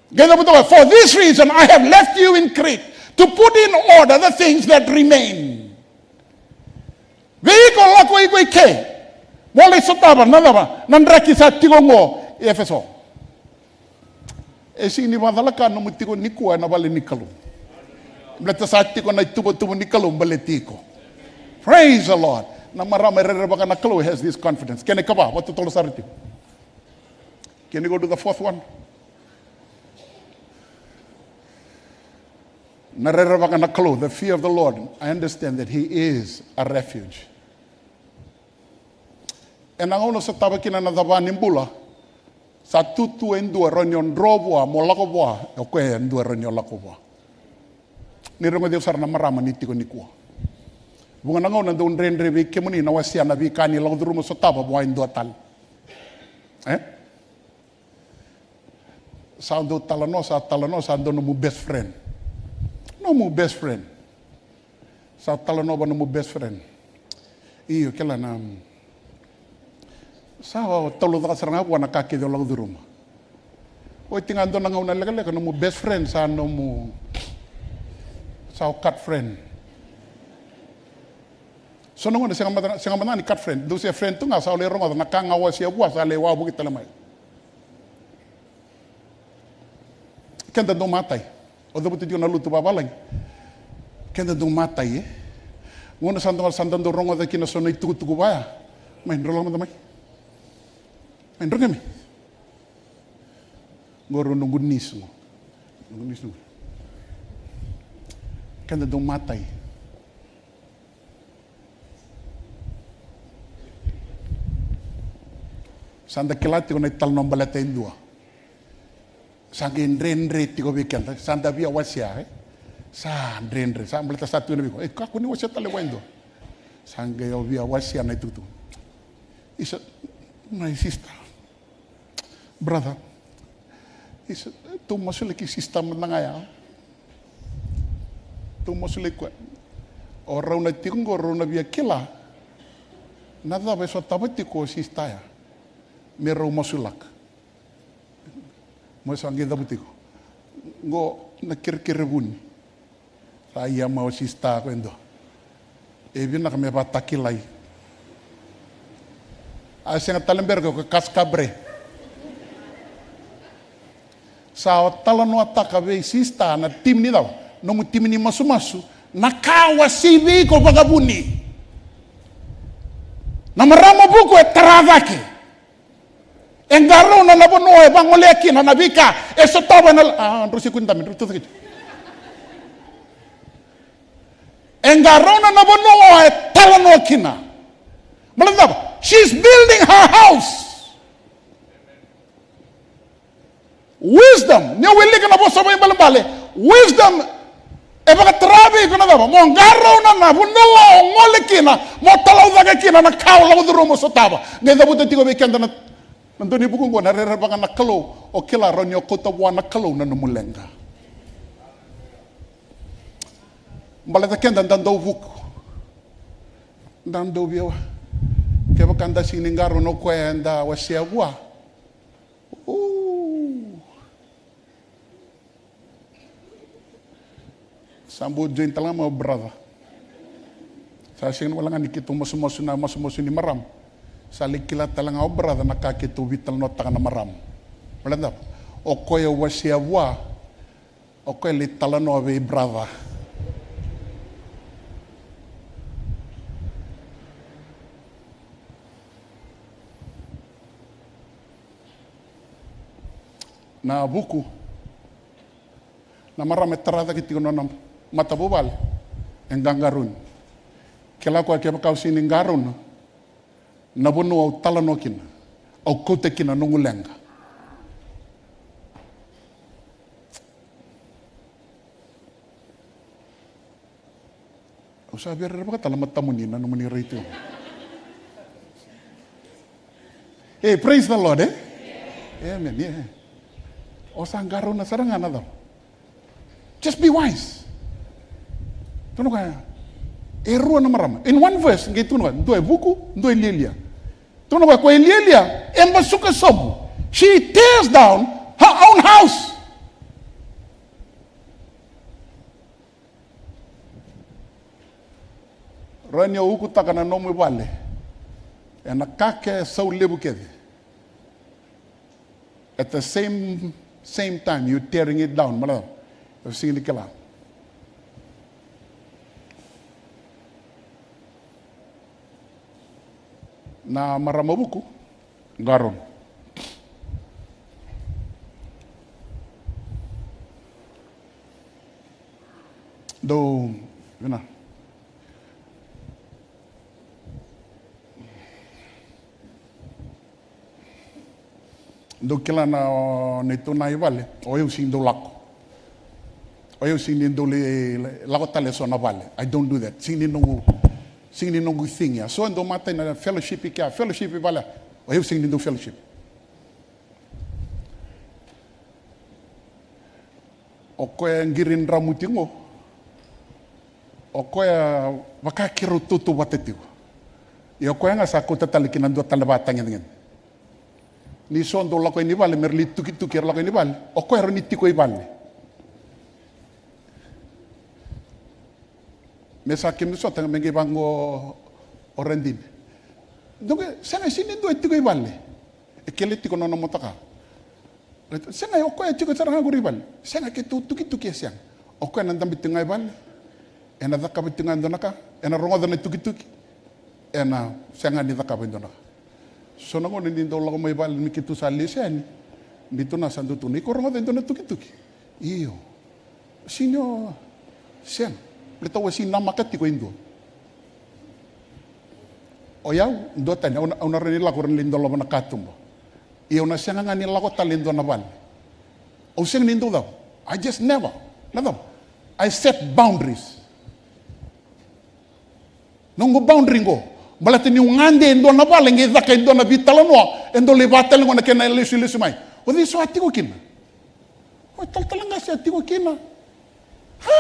Qai cavuta, for this reason I have left you in Crete to put in order the things that remain. Vei iko lako iko i ke, mo lai sotava na cava, na draki sa tiko oqo i Efeso. E sega ni vakacalaka nomu tiko nikua ena vale ni Kalou. Baleta sa tiko na ituvatuva ni Kalou baleti iko. Praise the Lord. Na marama e rerevaka na Kalou has this confidence. Kena ikava, vakatotolo sara tiko. Can you go to the fourth one? Na rerevaka na Kalou, the fear of the Lord. I understand that he is a refuge. Ena gauna o sotava kina na cava ni bula, sa tu tu e dua rawa ni o dro vua mo lako vua, o koya e dua rawa ni o lako vua. Ni rogoci au sara na marama ni tiko nikua. Vuqa na gauna dau dredre vei kemuni na wasea na veika ni lako curuma sotava vua e dua tale. E? Sa dau talanoa, sa talanoa, sa dau nomu best friend. Nomu best friend. Sa talanoa vua nomu best friend. Io, kila na, sa o taucoko sara ga vua na ka kece o lako curuma. Oti ga dua na gauna lekaleka nomu best friend sa nomu, sa o cut friend. So na gauna sega mada, sega mada ni cut friend. Dou se friend tu ga sa o lai rogoca na ka ga o wasea vua sa lai wavoki tale mai. Keda dau matai. O cavuta tiko na lotu vavalagi. Keda dau matai, e? Gauna sa dau, sa dau rogoca kina so na itukutuku vaya. Mai, drau lako mada mai. Mai, drau qai mai. Qo rau noqu niece qo. Noqu niece qo. Keda dau matai. Sa da kila tiko na italanoa baleta e dua. Sa qai dredre tiko vei keda, sa da via wasea, e? Sa dredre, sa baleta sa tukuna vei iko, e, kakua ni wasea tale vua e dua. Sa qai o via wasea na itukutuku. Isa, my sister. Brother, isa, tou masulaki sista mada ga ya. Tou masulaki koya. O rau na tiko qo, rau na via kila na cava e sotava tiko o sista ya me rau masulaka. Mo sa qai cavuta tiko qo na kerekere vuni. Sa ia mai o sista ko e dua. E vinaka me vakatakilai. A sega tale bera ko kaskabre. Sa o talanoataka vei sista na timi ni cava? Nomu timi ni masumasu. Na ka wasei vei iko vakavuni. Na marama vuku e tara cake. E qarauna na vanua e vagolea kina na veika e sotava ena, a, drau se kua ni dabe, drau tucake tu. E qarauna na vanua e talanoa kina. Baleta na cava? She's building her house. Wisdom, ni o wilika na vosa vaibalebale, wisdom e vakatara vei iko na cava? Mo qarauna na vanua o gole kina, mo talaucaka kina na ka o lako curuma mo sotava. Qai cavuta tiko vei keda na, na dua ni vuku oqo, na rerevaka na Kalou, o kila rawa ni o kauta vua na Kalou na nomu leqa. Baleta keda da dau vuku. Da dau via, kevaka da sega ni qarauna o koya eda wasea vua. Ooh. Sa bau join tale ga mai o brother. Sa sega ni wale ga ni keitou masumasu na masumasu ni marama. Sa lai kila tale ga o brother na ka keitou veitalanoataka na marama. Baleta o koya au wasea vua. O koya lai talanoa vei brother. Na vuku. Na marama e tara cake tiko na nona matavuvale. E qaqarauni. Kila o koya kevaka au sega ni qarauna na vanua au talanoa kina, au kauta kina noqu leqa. Au sa via rerevaka tale na matamuni na nomuni rai tiko. Hey, praise the Lord, eh? Amen, yeah. O sa qarauna sara ga na cava? Just be wise. Tukuna o koya, e rua na marama. In one verse, qai tukuna o koya, dua e vuku, dua e lialia. Tukuna o koya, o koya e lialia, e basuka sobu. She tears down her own house. Rawa ni o ukutaka na nomu vale ena ka ke sau levu kece. At the same, same time, you tearing it down. Mala, o sega ni kila. Na marama vuku, qarauna. Dou, vina. Dou kila na, o, neitou na i vale, o yau sega ni dau lako. O yau sega ni dau lai lako tale e so na vale. I don't do that. Sega ni noqu, sega ni noqu thing ya. So dou matai na fellowship i kea, fellowship i vale. O yau sega ni dau fellowship. O koya qiri dramu tiko qo, o koya vaka keirau tautauvata tiko. Ia o koya ga sa kauta tale kina dua tale vakatagedegede. Ni so dau lako yani i vale, me ra lai tukituki era lako yani i vale, o koya rawa ni tiko i vale. Me sa kemuni sota ga me qai vaqo o Radini. Dou qai, sega, sega ni dua e tiko i vale. E kele tiko na nona motoka. Sega, o koya e tiko sara ga qori i vale. Sega, keitou tukituki e sega. O koya ena dabe tiko ga i vale. Ena cakava tiko ga e dua na ka. Ena rogoca na tukituki. Ena sega ni cakava e dua na ka. So na gauna ni dau lako mai vale me keitou sa lesu yani, ni tou na sa dau tukuna, iko rogoca e dua na tukituki? Io. Sega ni o, sega. Baleta au a sega ni namaka tiko e dua. O yau, duatani, au na, au na rawa ni lako, rawa ni lai dolava na katuba. Ia au na sega ga ni lako tale e dua na vale. Au sega ni dau cava. I just never. Na cava? I set boundaries. Noqu boundary qo. Baleta niu gade e dua na vale, qai caka e dua na veitalanoa, e dau lai vaka tale qo na kena lesulesu mai. O cei so a tiko kina? O talatala Qase a tiko kina. Ha?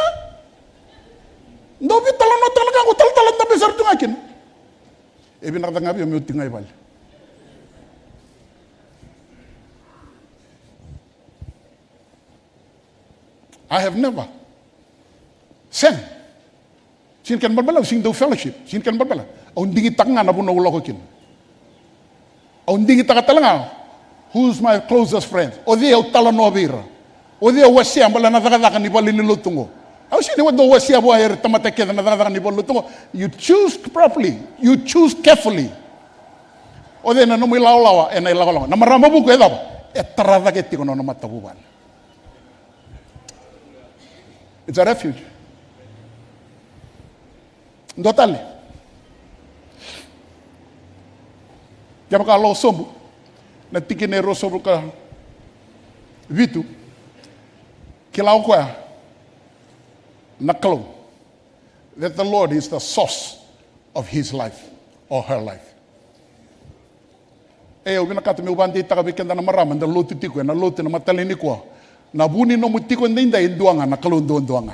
Dau veitalanoataka na ka qo, talatala dabe sara tu ga kina. E vinaka cake ga vei au meu tiko ga i vale. I have never. Sega. Sega ni kena balebale au sega ni dau fellowship. Sega ni kena balebale. Au digitaka ga na vanua au lako kina. Au digitaka tale ga who's my closest friend. O cei au talanoa vei ira. O cei au wasea baleta na cakacaka ni vale ni lotu qo. Au sega ni dau wasea vua ira tamata kece na cakacaka ni vale ni lotu qo. You choose properly. You choose carefully. O cei na nomu ilawalawa ena ilawalawa. Na marama vuku e cava? E tara cake tiko na nona matavuvale. It's a refuge. Dua tale. Kevaka o lako sobu, na tikina e ruasagavulu ka vitu, kila o koya na Kalou, that the Lord is the source of his life or her life. E, au vinakata meu vakadeitaka vei keda na marama eda lotu tiko ena lotu ena mataka nikua. Na vu ni nomu tiko edaidai e dua ga, na Kalou duadua ga.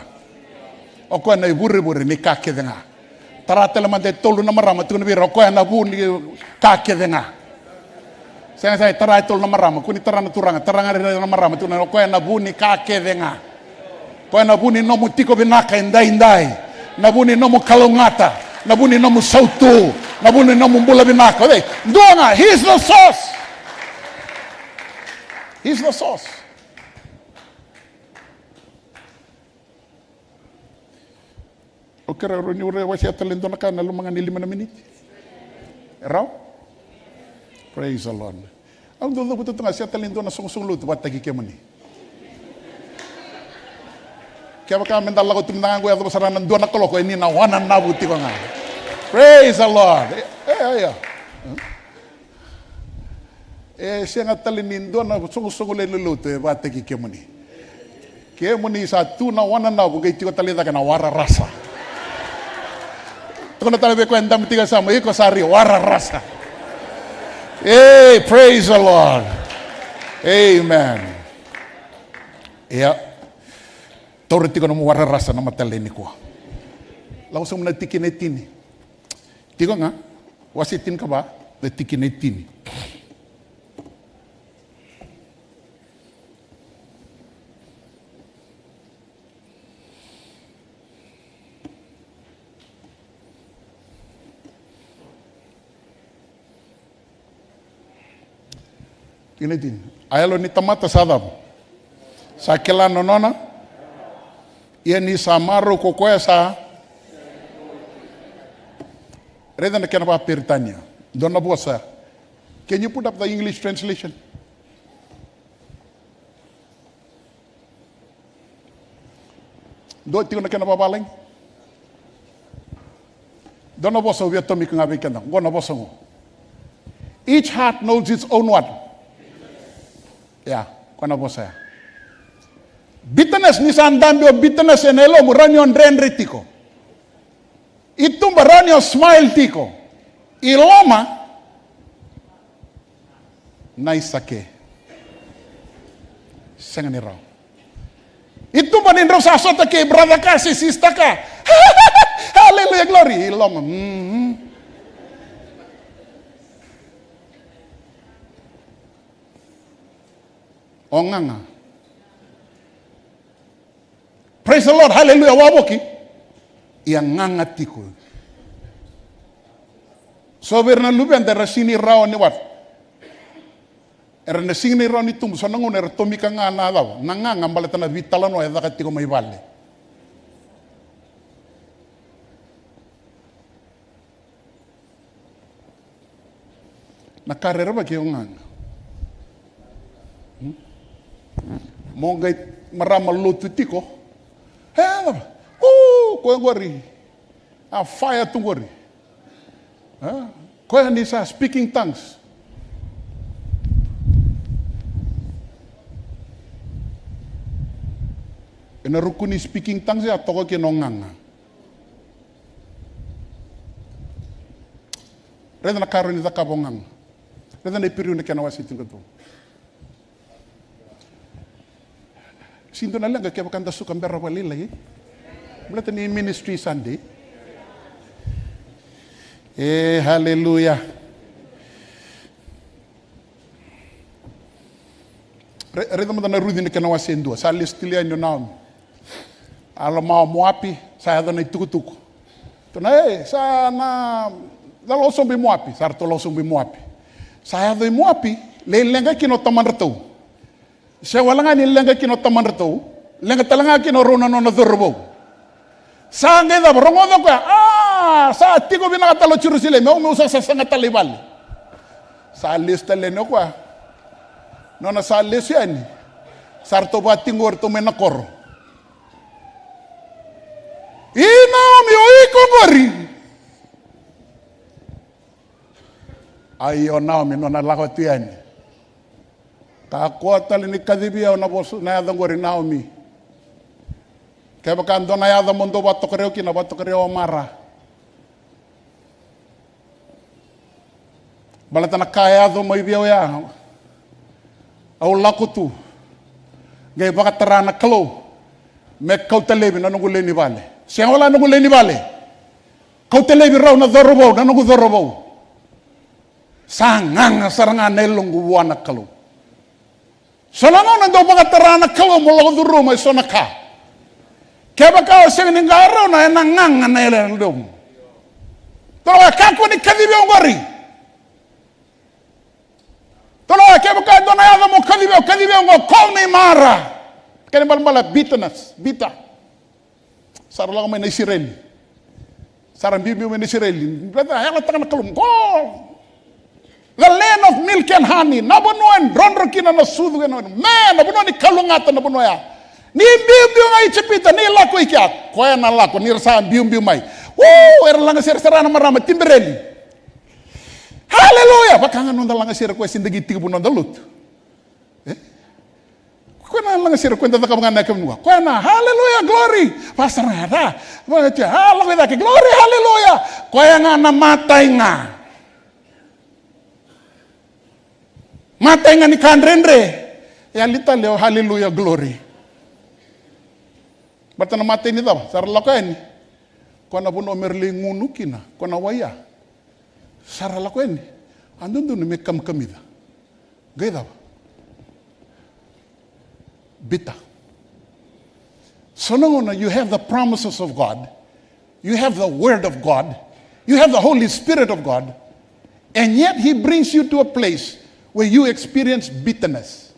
O koya na ivurevure ni ka kece ga. Tara tale mada e tolu na marama, tukuna vei ira, o koya na vu ni ka kece ga. Sega, sega, tara e tolu na marama, kua ni tara na turaga, tara ga rairai na marama, tukuna, o koya na vu ni ka kece ga. Koya na vu ni nomu tiko vinaka edaidai. Na vu ni nomu kalougata. Na vu ni nomu sautu. Na vu ni nomu bula vinaka. O cei? Dua ga. He's the source. He's the source. O kerea ni o wasea tale e dua na ka ena loma ga ni lima na miniti. E rawa? Praise the Lord. Au dau cavuta tu ga, se tale e dua na soqosoqo lotu vakataki kemuni. Kevaka meda lako tu mada ga qo, yacova sara na dua na kaloko, e ni na wananavu tiko ga. Praise the Lord. E, e, e, e. E sega tale ni dua na soqosoqo lewe ni lotu e vakataki kemuni. Kemuni sa tu na wananavu, qai tiko tale i cake na wararasa. Tukuna tale vei koya e dabe tiko e yasamu, iko sa ri wararasa. Hey, praise the Lord. Amen. Ia. Taura tiko nomu wararasa na mataka lailai nikua. Lako sobu na tikina e tini. Tiko ga, wase tinikava, na tikina e tini. Tikina e tini. A yalo ni tamata sa cava? Sa kila na nona. Ia ni sa marau ko koya sa. Raica na kena vakaperitania. Dua na vosa. Can you put up the English translation? Dua tiko na kena vavalagi. Dua na vosa au via tomika ga vei keda. Qo na vosa qo. Each heart knows its own what? Ia, qo na vosa ya. Bitterness, ni sa dabe o bitterness ena yalomu, rawa ni o dredre tiko. I tuba rawa ni o smile tiko. I loma, naisa ke. Sega ni rawa. I tuba ni drau sa sota kei brother ka se sister ka. Hallelujah, glory. I loma. Mm. O gaga. Praise the Lord, hallelujah, wavoki. Ia gaga tiko. So vei ira na luveda era sega ni rawa ni what? Era na sega ni rawa ni tubu, so na gauna era tomika ga na cava? Na gaga baleta na veitalanoa e caka tiko mai vale. Na ka rerevaki o gaga. Hmm? Mo qai marama lotu tiko. E, cava? O, koya qori. A fire tu qori. A, koya ni sa speaking tongues. Ena ruku ni speaking tongues ya toka kina o gaga. Raica na ka rawa ni cakava o gaga. Raica na Iperiu na kena wase tinikatolu. Sega ni dua na leqa kevaka da suka bera vakalailai. Baleta ni Ministry Sunday. E, haleluya. Re-, raica mada na Ruci na kena wase e dua. Sa lesu tale yani o Naomi. A loma o Moapi, sa yaco na itukutuku. Tukuna, e, sa na, na lako sobu i Moapi, sa ratou lako sobu i Moapi. Sa yaco i Moapi, lai leqa kina o tamadratou. Se wale ga ni leqa kina o tamadratou, leqa tale ga kina o rau na nona cauravou. Sa qai cava, rogoca o koya, a, sa tiko vinaka tale o Jerusalemi, au meu sa sasaga tale i vale. Sa lesu tale yani o koya. Nona sa lesu yani, sa ratou vakatiko o ratou mai na koro. I Naomi, o iko qori. Ai o Naomi, nona lako tu yani. Kakua tale ni kacivi au na vosa, na yaca qori Naomi. Kevaka dua na yaca mo dou vakatokaria au kina, vakatokaria au o Mara. Baleta na ka e yaco mai vei au ya, au lako tu, qai vakatara na Kalou me kauta laivi na noqu lewe ni vale. Sega wale na noqu lewe ni vale. Kauta laivi rau na cauravou, na noqu cauravou. Sa gaga sara ga na yaloqu vua na Kalou. So na gauna dau vakatara na Kalou mo lako curuma e so na ka. Kevaka o sega ni qarauna, ena gaga na yalomu. Turaga, kakua ni kacivi au qori. Turaga, kevaka e dua na yaca mo kacivi au, kacivi au qo, call me Mara. Kena ibalebale bitterness, bitter. Sa ra lako mai na Isireli. Sa ra biubiu mai na Isireli. Baleta yalataka na Kalou qo. The land of milk and honey. Na vanua e drodro kina na sucu kei na, me, na vanua ni kalougata na vanua ya. Ni biubiu ga i Ijipita, ni lako i kea, koya na lako, ni ra sa biubiu mai. Uu, era lagasere sara na marama tibereni. Haleluya! Vaka ga noda lagasere koya se da qai tekivu noda lotu. E? Koya na lagasere koya da cakava ga na yakavi nikua. Koya na haleluya, glory. Pastor ga, da. Vaka tia, a, lako i cake, glory, haleluya. Koya ga na matai ga. Matai ga ni ka dredre. E yali tale o haleluya, glory. Baleta na matai ni cava? Sa ra lako yani. Koya na vanua me ra lai gunu kina. Koya na wai ya. Sa ra lako yani. A dodonu me kamikamica. Qai cava? Bitter. So na gauna you have the promises of God, you have the word of God, you have the Holy Spirit of God, and yet He brings you to a place where you experience bitterness.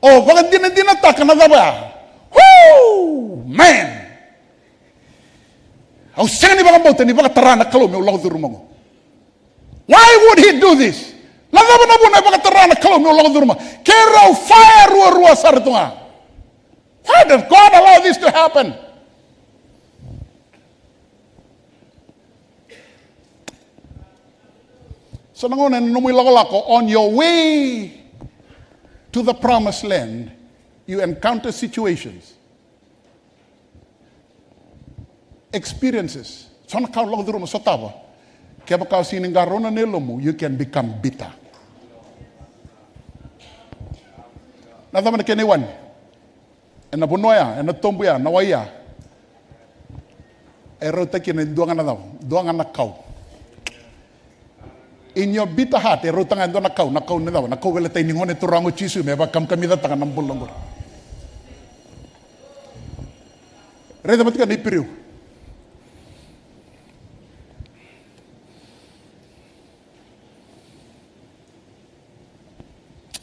O vakadinadinataka na cava ya? Whoo, man! Au sega ni vakabauta ni vakatara na Kalou meu lako curuma qo. Why would he do this? Na cava na vuna e vakatara na Kalou meu lako curuma? Keirau faya ruarua sara tu ga. Why does God allow this to happen? So na gauna ena nomu ilakolako, on your way to the promised land, you encounter situations, experiences. So na ka o lako curuma, sotava. Kevaka o sega ni qarauna na yalomu, you can become bitter. Na cava na kena iwani? Ena vanua ya, ena tobu ya, na wai ya, e rauta kina e dua ga na cava? Dua ga na kau. In your bitter heart, e rauta ga e dua na kau, na kau ni cava? Na kauveilatai ni Gone Turaga o Jisu me vakamikamicataka na bula qori. Raica vata kina na Iperiu.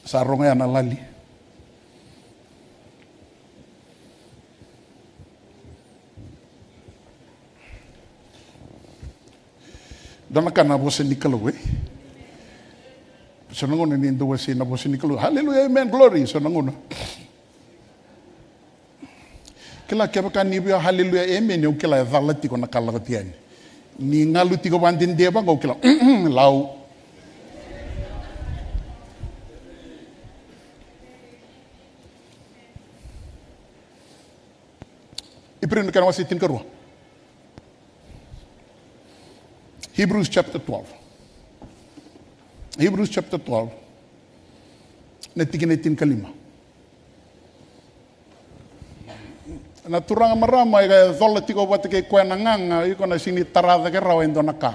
Sa rogo ya na lali. Dua na ka na vosa ni Kalou, e? So na gauna ni dau wasei na vosa ni Kalou. Hallelujah, amen, glory. So na gauna. Kila kevaka ni via hallelujah, amen, au kila e cala tiko na ka lako tiko yani. Ni galu tiko vadede vaqo, au kila, lau. Iperiu na kena wase tinikarua. Hebrews chapter twelve. Hebrews chapter twelve. Na tikina e tinikalima. Na turaga marama e cola tiko vata kei koya na gaga, iko na sega ni tara cake rawa e dua na ka.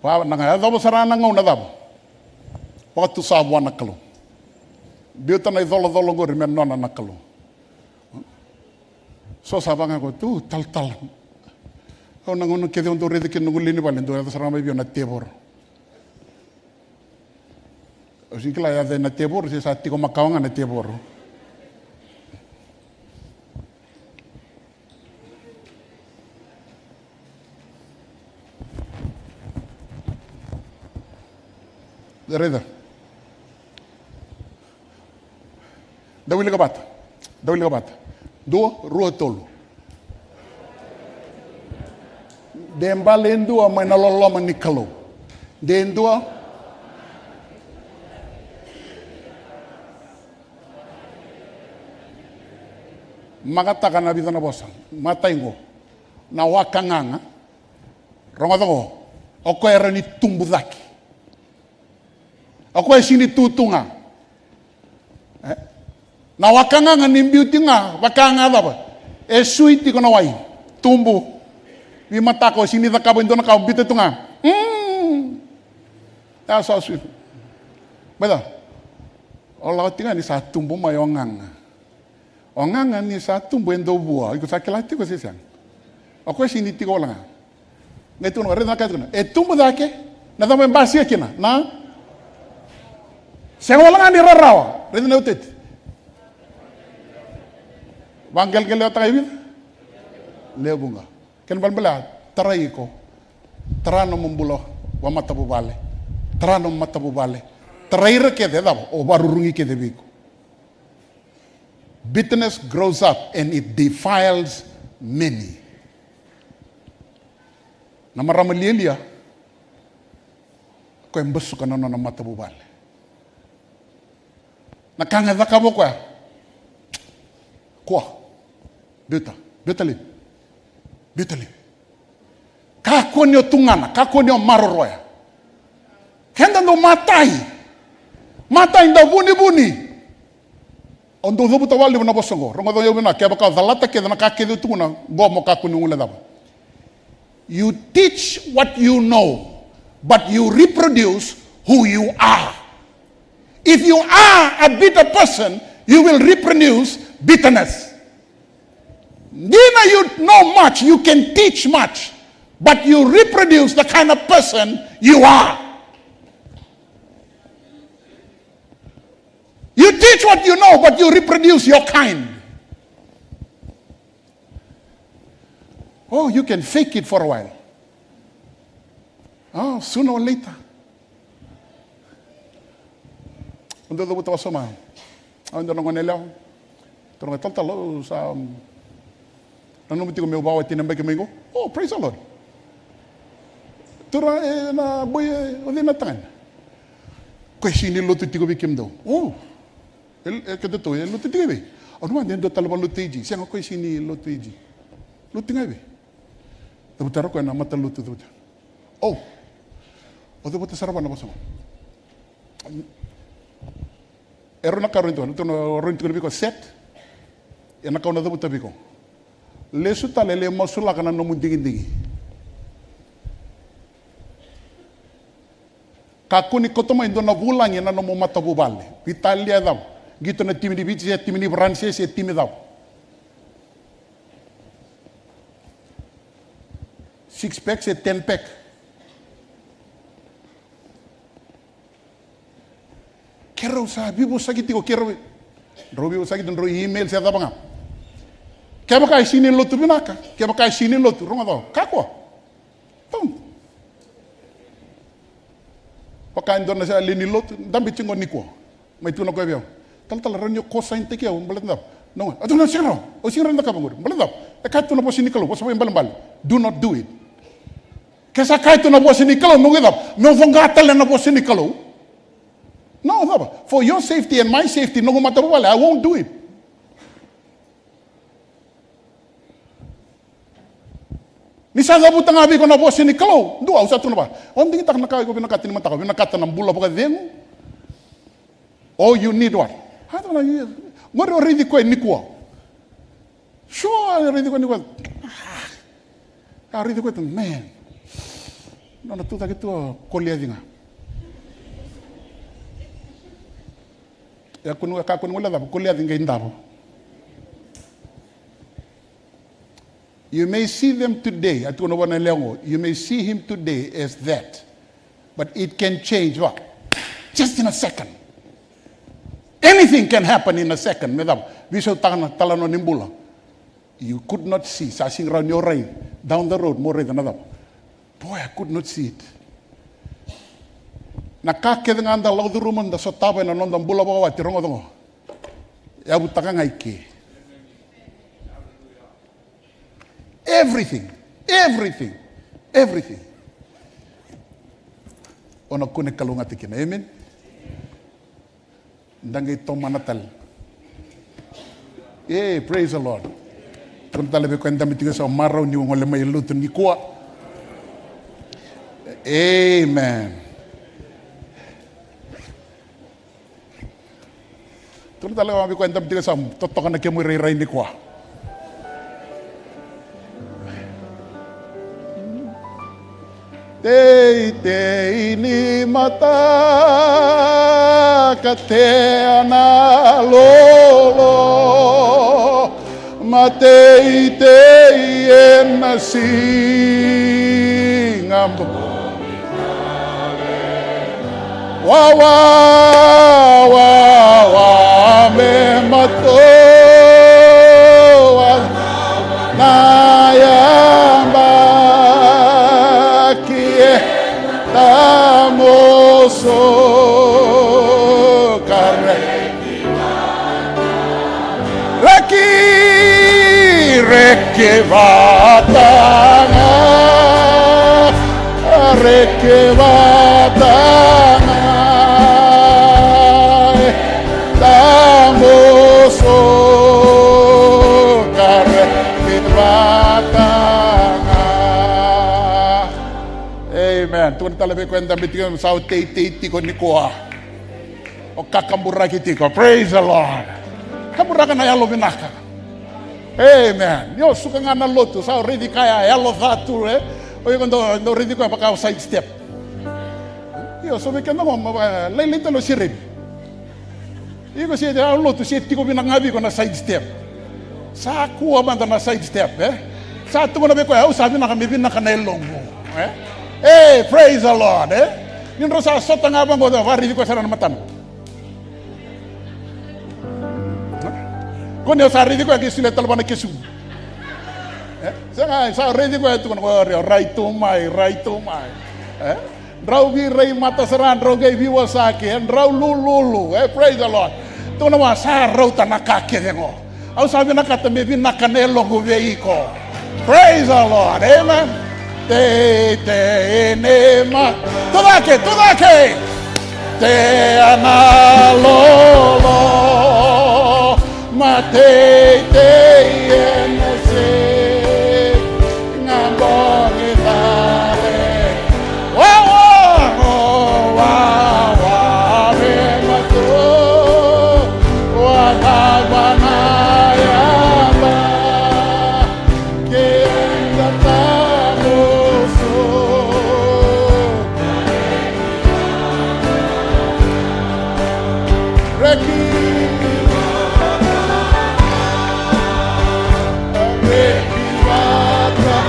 Va na ga, yacova sara na gauna cava? Vakatusa vua na Kalou. Biuta na icolacola qori me nona na Kalou. So sa vaka ga ko tu talatala. Au na gauna kece au dau raica kina noqu lewe ni vale, dau yaco sara ga mai vei au na tevoro. Au sega ni kila yaco na tevoro se sa tiko makawa ga na tevoro. Raica. Da wilika vata. Da wilika vata. Dua, rua, tolu. De bale e dua mai na loloma ni Kalou. De dua. Makataka na vica na vosa. Matai qo. Na waka gaga. Rogoca qo. O koya e rawa ni tubu cake. O koya e sega ni tu tu ga. E? Na waka gaga ni biuti ga, vaka ga cava? E sui tiko na wai. Tubu. Veimataka o sega ni cakava e dua na ka, o biuta tu ga. Mm. Ya sa sui. Baleta o lako tiko ga ni sa tubu mai o gaga. O gaga ni sa tubu e dau vua, iko sa kila tiko se sega? O koya sega ni tiko wale ga. Qai tukuna, raica na ka e tukuna. E tubu cake, na cava e basika kina? Na? Sega wale ga ni rarawa. Raica na iuteti. Vaqeleqeleataka e vica? Lewe vuqa. Kena balebale, tarai iko. Tara nomu bula vakamatavuvale. Tara nomu matavuvale. Tarai ira kece, e cava? O vakarurugi kece vei iko. Bitterness grows up and it defiles many. Na marama lialia, koya e basuka na nona matavuvale. Na ka ga e cakava o koya, kua, biuta, biuta laivi, biuta laivi. Kakua ni o tugana, kakua ni o maroroya. Keda dau matai, matai, dau vunivuni. Au dau cavuta vakalevu na vosa oqo, rogoca au vinaka, kevaka o calata kece na ka kece au tukuna, qo mo kakua ni guilecava. You teach what you know, but you reproduce who you are. If you are a bitter person, you will reproduce bitterness. Dina, you know much, you can teach much, but you reproduce the kind of person you are. You teach what you know, but you reproduce your kind. Oh, you can fake it for a while. Oh, sooner or later. Au dau cavuta wasoma. Au dau na gone yalewa. Turaga, talatala, au sa, um, nanuma tiko meu vakawati na yabaki mai qo. Oh, praise the Lord. Turaga, e, na boy, e, o cei na tagane? Koya e sega ni lotu tiko vei kemudou. Oh. E, e, keda tou, e lotu tiko i vei? Au nanuma de dua tale vakalotu i Fiji. Sega, koya e sega ni lotu i Fiji. Lotu ga i vei? Cavuta o koya na matalotu, cavuta. Oh. O cavuta sara vua na vosa qo. E rua na ka rawa ni tukuna, tukuna, rawa ni tukuna vei iko set. Ia na ka au na cavuta vei iko. Lesu tale, lai masulaka na nomu digidigi. Kakua ni kauta mai e dua na vulagi ena nomu matavuvale. Veitalia e cava? Qito na timi ni Viti, se timi ni Varanise, se timi cava? Six pack se ten pack? Keirau sa veivosaki tiko, keirau, drau veivosaki tiko, drau email se cava ga. Kevaka e sega ni lotu vinaka, kevaka e sega ni lotu, rogoca qo, kakua. Taun. Vaka e dua na sa lewe ni lotu, dabe tiko qo nikua. Mai tukuna o koya vei au, talatala, rawa ni o cosign-taki au baleta cava? Noqu, au tukuna, sega rawa, au sega rawa ni cakava qori. Baleta cava? E kaya tu na vosa ni Kalou, vosa vakaibalebale. Do not do it. Ke sa kaya tu na vosa ni Kalou, meu qai cava? Meu coqa tale na vosa ni Kalou. No, cava? For your safety and my safety, noqu matavuvale, I won't do it. Ni sa cavuta ga vei iko na vosa ni Kalou, dua, au sa tukuna vaka, o digitaka na ka iko vinakata ni mataka, vinakata na bula vakacegu. Oh, you need what? A, tukuna, qori o raici koya nikua. Sure, raici koya nikua. A, raici koya tu, man. Nona tucake tu o Koliaci ga. Ia kua ni, kakua ni guilecava, Koliaci qai davo. You may see them today, a tukuna vua na lewe qo, you may see him today as that. But it can change, what? Just in a second. Anything can happen in a second. Me cava? Veisautaka na talanoa ni bula. You could not see, sa sega rawa ni o rai down the road mo raica na cava. Boy, I could not see it. Na ka kece ga da lako curuma, da sotava ena noda bula vakawati, rogoca qo. Yavutaka ga i ke. Everything, everything, everything. O na kune kalougata kina. Amen. Da qai tomana tale. Ei, praise the Lord. Tukuna tale vei koya e dabe tiko e yasamu, marau ni o gole mai e lotu nikua. Amen. Tukuna tale ga vei koya e dabe tiko e yasamu, totoka na kemu irairai nikua. Teitei ni mataka, tea na lolo, mateitei ena siga. Wa, wa, wa, wa, me matoa na yabaki e tamoso kare. Reki vata ga, reki vata ga, e tamusu ka reki vata ga. Amen. Tukuna tale vei koya e dabe tiko, sa o teitei tiko nikua. O kakaburaki tiko. Praise the Lord. Kaburaka na yalo vinaka. Amen. Io, suka ga na lotu, sa o raici kaya yalo ca tu, e? O iko dau, dau raici koya vaka o side step. Io, so vei keda mo, mo, e, lailai tale o sireni. Iko se, a lotu se tiko vinaka ga vei iko na side step. Sa kua mada na side step, e? Sa tukuna vei koya, au sa vinaka me vinaka na yaloqu, e? Ei, praise the Lord, e? Ni drau sa sota ga vaqo, vakaraici koya sara na matana. Ko ni o sa raici koya ke solia tale vua na kesu. E? Sega, sa raici koya tukuna ko rai tu mai, rai tu mai. E? Drau virai mata sara, drau qai viwasaki, e? Drau lululu, e? Praise the Lord. Tukuna vua sa rauta na ka kece qo. Au sa vinakata me vinaka na yaloqu vei iko. Praise the Lord. Amen. Teitei ni ma. Tucake, tucake. Tea na lolo. Ma teitei ena se. Ga bogi tale. Wawa, wawa, me matu. Wa cava na yaba. Keda tamusu. Reki. Reki vata.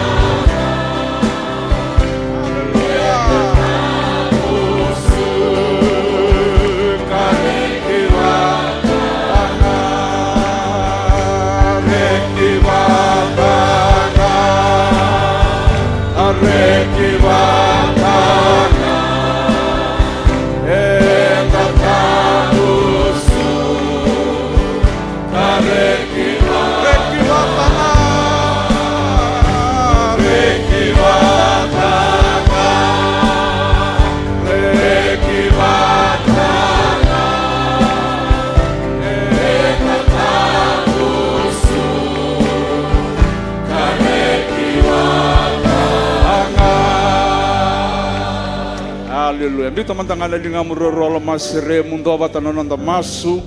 Aleluya. Biuta mada ga na ligamu ruarua, lomasere, muduo vata na noda masu.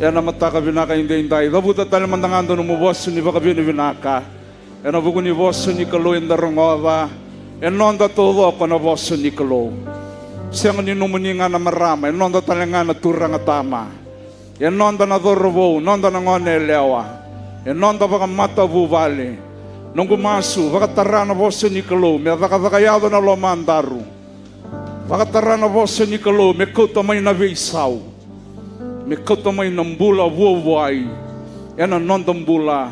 Ena mataka vinaka edaidai, cavuta tale mada ga dua nomu vosa ni vakavinavinaka. Ena vuku ni vosa ni Kalou eda rogoca, e noda taucoko na vosa ni Kalou. Sega ni nomuni ga na marama, e noda tale ga na turaga tama. E noda na cauravou, noda na gone yalewa. E noda vakamatavuvale. Noqu masu, vakatara na vosa ni Kalou me cakacaka yaco na lomadaru. Vakatara na vosa ni Kalou me kauta mai na veisau, me kauta mai na bula vuavuai ena noda bula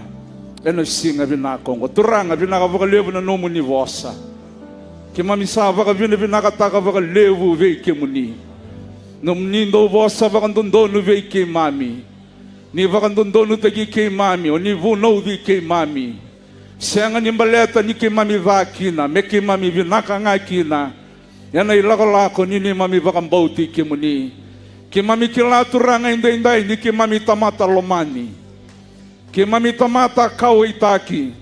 ena siga vinaka oqo. Turaga, vinaka vakalevu na nomuni vosa. Keimami sa vakavinavinakataka vakalevu vei kemuni. Nomuni dau vosa vakadodonu vei keimami. Ni vakadodonutaki keimami, o ni vunauci keimami. Sega ni baleta ni keimami ca kina, me keimami vinaka ga kina ena ilakolako ni neimami vakabauti kemuni. Keimami kila, Turaga, edaidai ni keimami tamata lomani. Keimami tamata kauwaitaki.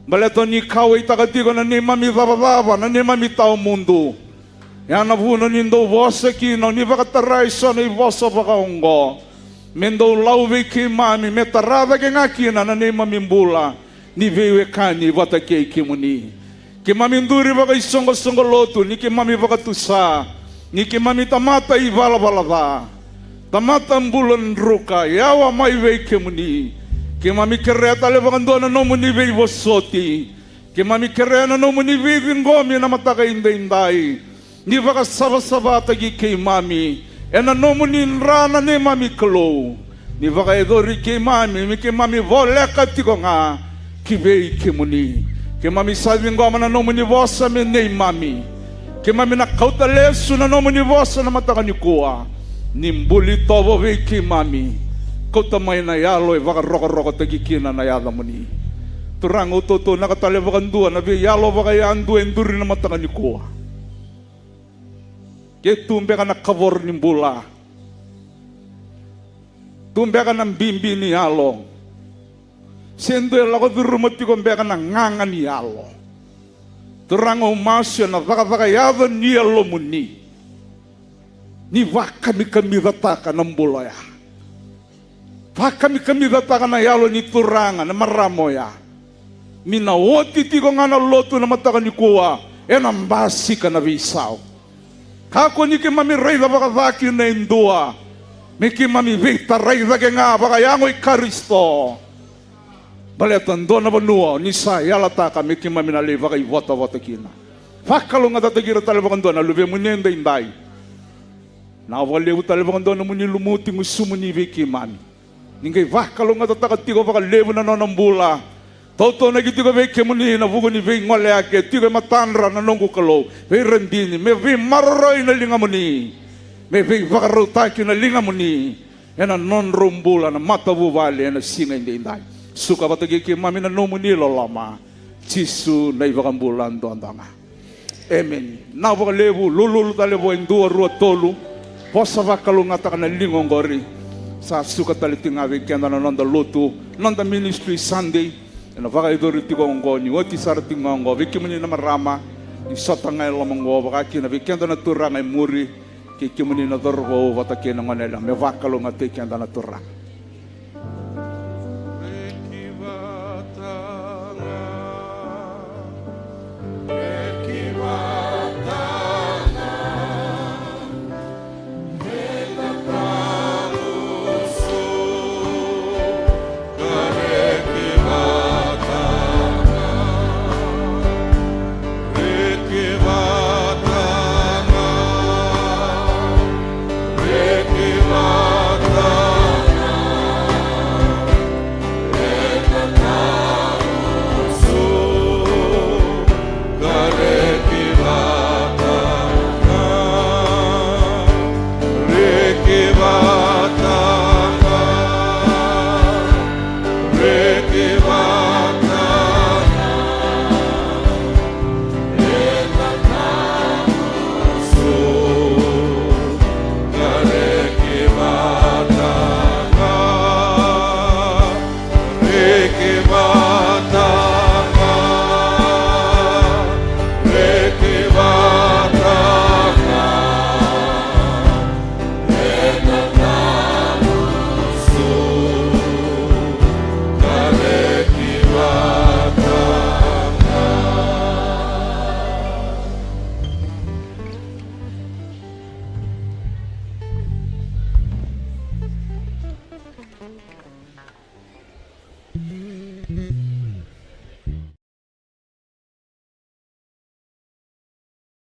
Baleta o ni kauwaitaka tiko na neimami cavacava, na neimami tawa mudu. Ya na vuna ni dau vosa kina, o ni vakatarai so na ivosa vakaoqo me dau lau vei keimami, me tara cake ga kina na neimami bula ni veiwekani vata kei kemuni. Keimami duri vakaisoqosoqo lotu ni keimami vakatusa ni keimami tamata ivalavala ca, tamata bula druka, yawa mai vei kemuni. Keimami kerea tale vakadua na nomuni veivosoti. Keimami kerea na nomuni veiciqomi na mataka edaidai. Ni vakasavasavataki keimami ena nomuni dra, na neimami Kalou. Ni vakayacori keimami me keimami voleka tiko ga ki vei kemuni. Keimami sa ciqoma na nomuni vosa me neimami. Keimami na kauta lesu na nomuni vosa na mataka nikua. Ni buli tovo vei keimami. Kauta mai na yalo e vakarokorokotaki kina na yacamuni. Turaga, au tautuanaka tale vakadua na veiyalo vakayadua e duri na mataka nikua. Ke tu beka na kavoro ni bula, tu beka na bibi ni yalo, se dua e lako curuma tiko beka na gaga ni yalo, Turaga, au masu ena cakacaka yaco ni Yalomuni, ni vakamikamicataka na bula oya. Vakamikamicataka na yalo ni turaga, na marama oya, ni na oti tiko ga na lotu na mataka nikua, ena basika na veisau. Kakua ni keimami raica vakacakina e dua, me keimami veitarai cake ga vakayago i Karisito. Baleta dua na vanua ni sa yalataka me keimami na lai vakaivotavota kina. Vakalougatataki ira tale vakadua na luvemuni edaidai. Vinaka vakalevu tale vakadua nomuni lumuti gusumuni vei keimami. Ni qai vakalougatataka tiko vakalevu na nona bula. Tautuanaki tiko vei kemuni na vuku ni veigoleyaki e tiko e matadra, na noqu Kalou. Veiradini, me veimaroroi na ligamuni, me veivakarautaki na ligamuni ena nodrau bula na matavuvale ena siga edaidai. Suka vata kei keimami na nomuni loloma. Jisu na iVakabula duadua ga. Emeni. Vinaka vakalevu, lululu tale vua e dua, rua, tolu. Vosa vakalougatataka na liga oqori. Sa suka tale tiko ga vei keda na noda lotu, noda ministry Sunday. Ena vakayacori tiko oqo, ni oti sara tiko ga oqo vei kemuni na marama, ni sota ga e loma oqo, vaka kina vei keda na turaga e muri, kei kemuni na cauravou vata kei na goneyalewa, me vakalougatataki keda na Turaga.